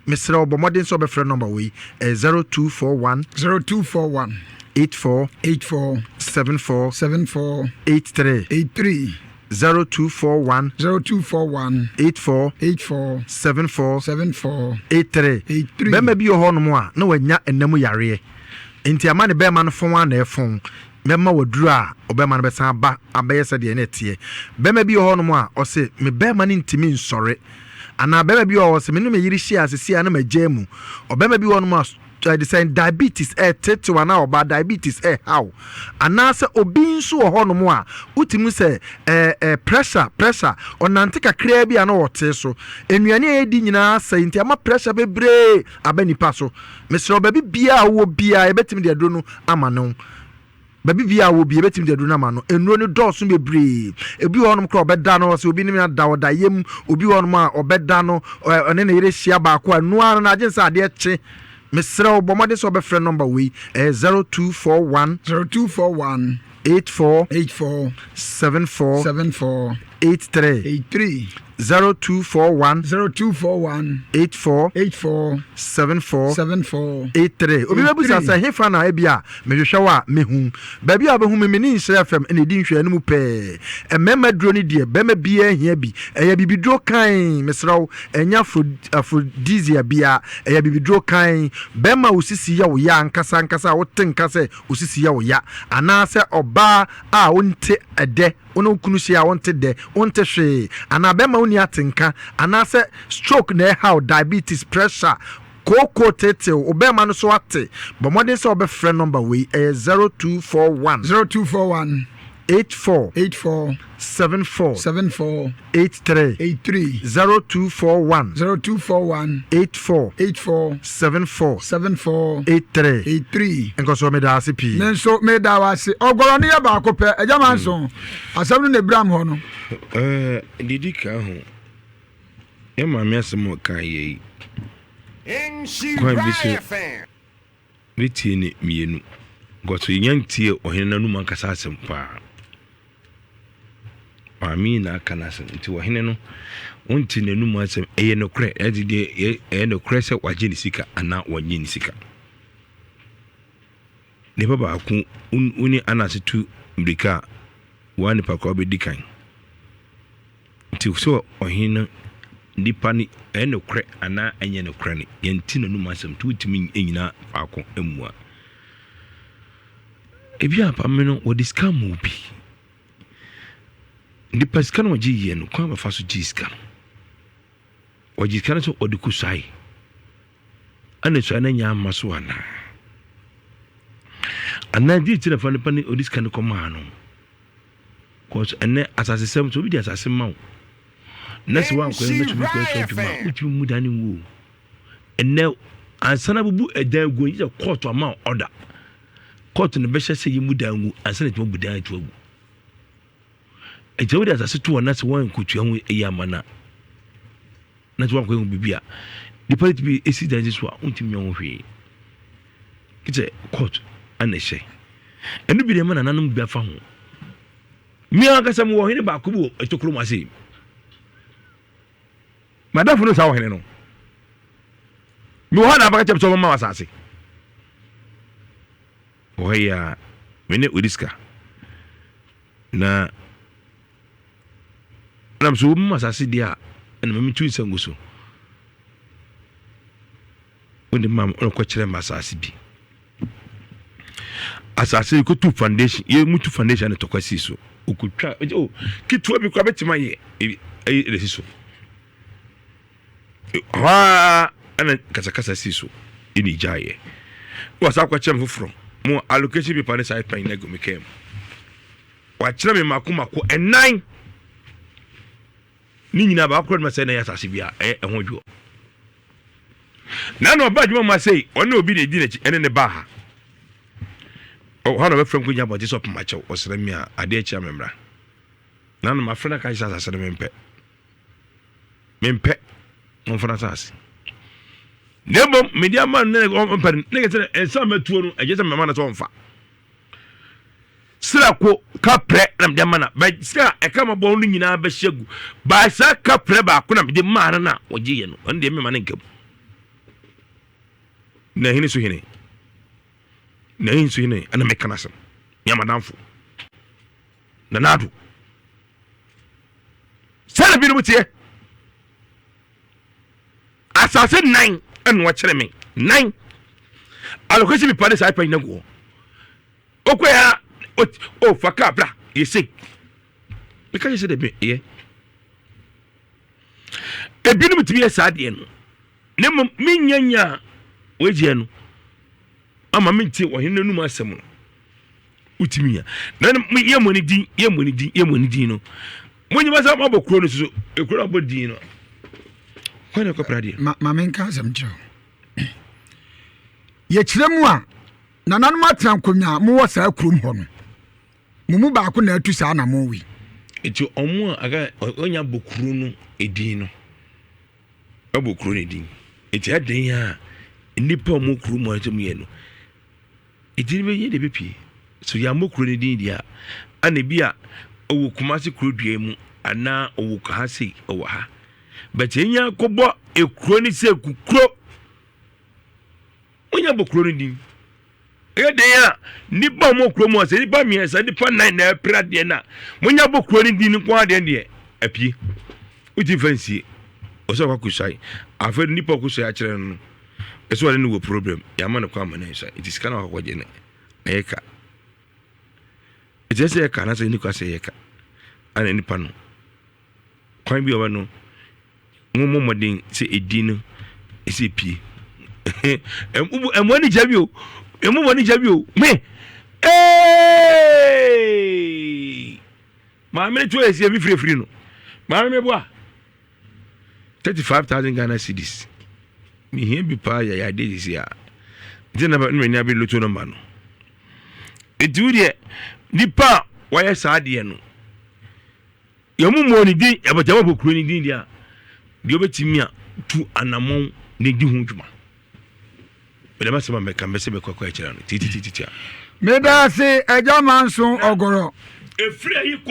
Mesrɛ wo bɔ mmɔden sɛ wobɛfrɛ nɔmba wei, ɛyɛ 0241. 0241. 84. 84. 74. 74. 83. 83. 0241. 0241. 84. 84. 74. 74. 83. 83. Bɛrima bi wɔ hɔnom a na wanya ɛna mu yareɛ nti ama ne bɛrima no fɔn a na ɛfɔn mɛma waduru a ɔbɛrima no bɛsan aba abɛyɛ sɛdeɛ na ɛteɛ. Bɛrima bi wɔ hɔnom a ɔse me bɛrima no ntumi nsɔre. Anaa barima bi wɔ hɔ sɛ me ne me yere hyia a seesei a na magyaa mu. Ɔbarima bi wɔ hɔnom a ɛde sɛn diabetes ɛretetew anaa ɔbaa diabetes ɛrehaw. Anaasɛ obi nso wɔ hɔnom a wotumi sɛ ɛɛ ɛɛ pressure pressure ɔnante kakraa bi a na ɔte so. Nnuane a yɛdi nyinaa asɛe nti ama pressure bebree aba nipa so. Mesrɛ wo baabi biara a wowɔ biara yɛbɛtumi de aduro no ama no. Baabi biara a ɔwɔ biara, yɛbɛtumi de aduro no ama no. Nnuro no dɔɔso bebree. Ebi wɔ hɔnom koraa a ɔbɛda no, ɔsɛ obi ne me ada ɔda yam. Obi wɔ hɔnom a ɔbɛda no, ɔne ne yere hyia baako a, ɛno ara no, agye sɛ adeɛ kye. Mesrɛ wo, bɔ mmɔden sɛ wobɛfrɛ nɔmba wei. Ɛyɛ 0241. 0241. 84. 84. 74. 74. 83. 83. 0241. 0241. 84. 84. 74. 74. 83. Obi bɛbusa sɛ hefa na ebi a mehwehwɛ wo a mehu. Baabi a wobɛhu me, me ne Nhyira FM na ɛdi nhwɛanim mu pɛɛ. Mmarima aduro no deɛ, barima biara hia bi. Ɛyɛ abibiduro kann, mesrɛ wo, ɛnyɛ afro, aphrodisia biara. Ɛyɛ abibiduro kann. Barima a wo sisi yɛ wo ya ankasa ankasa a wote nka sɛ wo sisi yɛ wo ya, anaasɛ ɔbaa a wonte ɛdɛ, wo ne wo kunu hyia a wonte dɛ, wonte hwee, anaa bɛrima wonni atenka, anaasɛ stroke na ɛhaw, diabetes, pressure, kooko tetew, wo bɛrima no so ate, bɔ mmɔden sɛ wobɛfrɛ nɔmba wei, ɛyɛ 0241. 0241. 84. 84. 74. 74. 83. 83. 0241. 0241. 84. 84. 74. 74. 83. 83. Nkɔsoɔ meda ase pii. Me nso meda wo ase. Ɔgɔrɔ no yɛ baako pɛ. Agya Manson, asɛm no na ebiram hɔ no. Ɛɛ, deɛ ɛdi kan ho, yɛn maame asɛm a ɔkaeɛ yi, kwan bi so mɛtie ne mmienu. Because yɛnya ntie ɔhene no anum ankasa asɛm paa. Maame yi na aka n'asɛm nti ɔhene no wonte n'anum asɛm ɛyɛ nokorɛ ɛde deɛ ɛyɛ nokorɛ sɛ wagye ne sika anaa wɔnye ne sika. Nipa baako wo ne Ananse tu mmirika a, woa nipa korɔ bɛdi kan. Nti sɛ ɔhene no nipa no ɛyɛ nokorɛ anaa ɛnyɛ nokorɛ no, yɛnte n'anum asɛm nti wontumi nnyina faako mmua. Ebi a pame no wɔde sika ma obi. Nipa sika no ɔgye yɛ no kwan bɛfa so gye sika no. Ɔgye sika no sɛ ɔde kɔsuae. Ɛna suae no anya amma so anaa? Anaa gye ti na fa nipa no ɔde sika no kɔmaa no. Kɔs ɛnɛ asasesɛm sɛ obi de asase ma wo na sɛ woankɔyɛ no sɛ obi kɔyɛ so adwuma a wotumi mu dan no ngu o. Ɛnɛ ansa na bubu ɛdan gu gye sɛ kɔɔto ama ɔda. Kɔɔto no bɛhyɛ sɛ yɛmu dan ngu ansa na ɛtumi abu dan ato agu. Ɛnti wode asase to hɔ na sɛ woankotua ho ɛyi ama no a na sɛ woankɔyɛ ho biribi a nipa no tumi esi dan si so a wontumi nyɛ ho hwee. Sɛ court ana ɛhyɛ. Ɛno bi na ɛma nananom bi afa ho. Me ankasa mewɔ ɔhene baako bi wɔ ɛtokuro mu ase. Madamfo no saa ɔhene no. Mewɔ hɔ na abɛka kyɛm sɛ ɔmama asase. Wɔ ha yi a, me ne Odiska na nam so wɔmma asase deɛ a ɛna ma metu nsa ngu so. Wode ma me ɔkɔkyerɛ me asase bi. Asase yi kɔtu foundation, yɛ mutu foundation ne tɔkwa si so. Okotwa, oh, ketewa bi koraa bɛtumi ayɛ ɛyɛ ɛsi so. Hɔ ara na kasakasa sii so na egyaeɛ. Na wasan akɔkyerɛ me foforɔ. Mo allocation paper ne site plan nyinaa gu me kaa mu. Wakyerɛ me mako mako ɛnan. Ne nyinaa baako koraa ma sɛ na ɛyɛ asase bi a ɛyɛ ɛho dwoɔ. Na na ɔba adwuma mu asei ɔne obi na edi n'akyi ɛne ne baa ha. Ɔhɔ na ɔbɛfrɛ nkɔnya abɔnten sɛ ɔpem akyɛw ɔsrɛ me a adeɛ kyea me mmra. Na no mafrɛ no aka kyerɛ asase no mempɛ. Mempɛ. Ɔmfa no asase. Na mmom mede ama no ne ɔmpɛ no ne kɛsɛ nsa matuo no ɛgye sɛ mema no sɛ ɔmfa. Srako kaprɛ na mede ama no bɛ sika a ɛka ma bɔn no nyinaa bɛhyɛ gu. Baa saa kaprɛ baako na mede maa no na ɔgye yɛ no ɔno deɛ mema no nka mu. Na hene so hene. Na hene so hene ɛna meka no asɛm. Nyɛ madamfo. Nana Addo. Sɛdeɛ binom teɛ. Asase nan ɛna ɔkyerɛ me nan. Allocation bi pa ne saa pa nyina gu hɔ. Okɔ ya o fa kaa bra yɛ sei. Meka kyerɛ sɛ dɛbi yɛ. Ebinom tumi yɛ saa deɛ no. Ne mmom menya nya a wɔagyeɛ no ama mente ɔhene no anum asɛm no. Wotumi nya. Na yɛ mo ani din, yɛ mo ani din, yɛ mo ani din no. Monyima sɛ mabɔ kuro no so, kuro no abɔ din no. Kwan na ɛkɔpra deɛ. Ma, ma menka asɛm kyerɛ wo. Yɛkyerɛ mu a, nananom atena nkonnwa a mowɔ saa kurom hɔ no, mo mu baako na atu saa anamɔn wei. Nti ɔmo a aka ɔnya bɔ kuro no edin no, ɛbɔ kuro no din. Nti ɛden a nnipa a ɔmo kuro mu a ɛsɛ mu yɛ no, Edin bɛyɛ deɛ ɛbɛpue. So yɛammɔ kuro no din deɛ a, ana ebi a ɔwɔ Kumasi kuro dua mu anaa ɔwɔ ha sei, ɔwɔ ha. But yɛnya kɔbɔ ekuro no sɛ kukuro. Wonya bɔ kuro no din. Ɛyɛ den a nipa a wɔwɔ kuro mu a sɛ nipa mmiɛnsa nipa nan na ɛpere adeɛ no a monya bɔ kuro no din nko adeɛ deɛ apue. Wotumi fa nsie. Ɔsɛ ɔkɔ akɔsuae. Afei nipa ɔkɔsuae akyerɛ no no Ɛsɛ ɔne no wɔ problem yɛama no kwan ma no nsa nti sika na wakɔgye no ɛyɛ ka ɛkyerɛ sɛ ɛka anaasɛ ɛni kwa sɛ ɛyɛ ka ana nipa no kwan bi a ɔbɛ no mo mmɔ mmɔden sɛ ɛdi no ɛsɛ pie ɛmo ani gya bi o ɛmo ani gya bi o me ee maame no to ɛsi ɛmi firifiri no maame mi boa. 35,000 Ghana cedis. Mehia bi paa yɛ adeɛ sisi a. Nti na m'ani abere loto nɔmba no. Nti wo deɛ nipa a wɔyɛ saa adeɛ no yɛn mu mmɔ ne din yɛbɛtɛ wɔbɔ kuro ne din deɛ a deɛ ɔbɛtumi a tu anamɔn na di ho dwuma. Mede m'asɛm a mɛka mɛsɛ bɛkɔ akɔ akyerɛ no titititi a. Meda ase agya manso ɔgorɔ. Efiri ayi kɔ.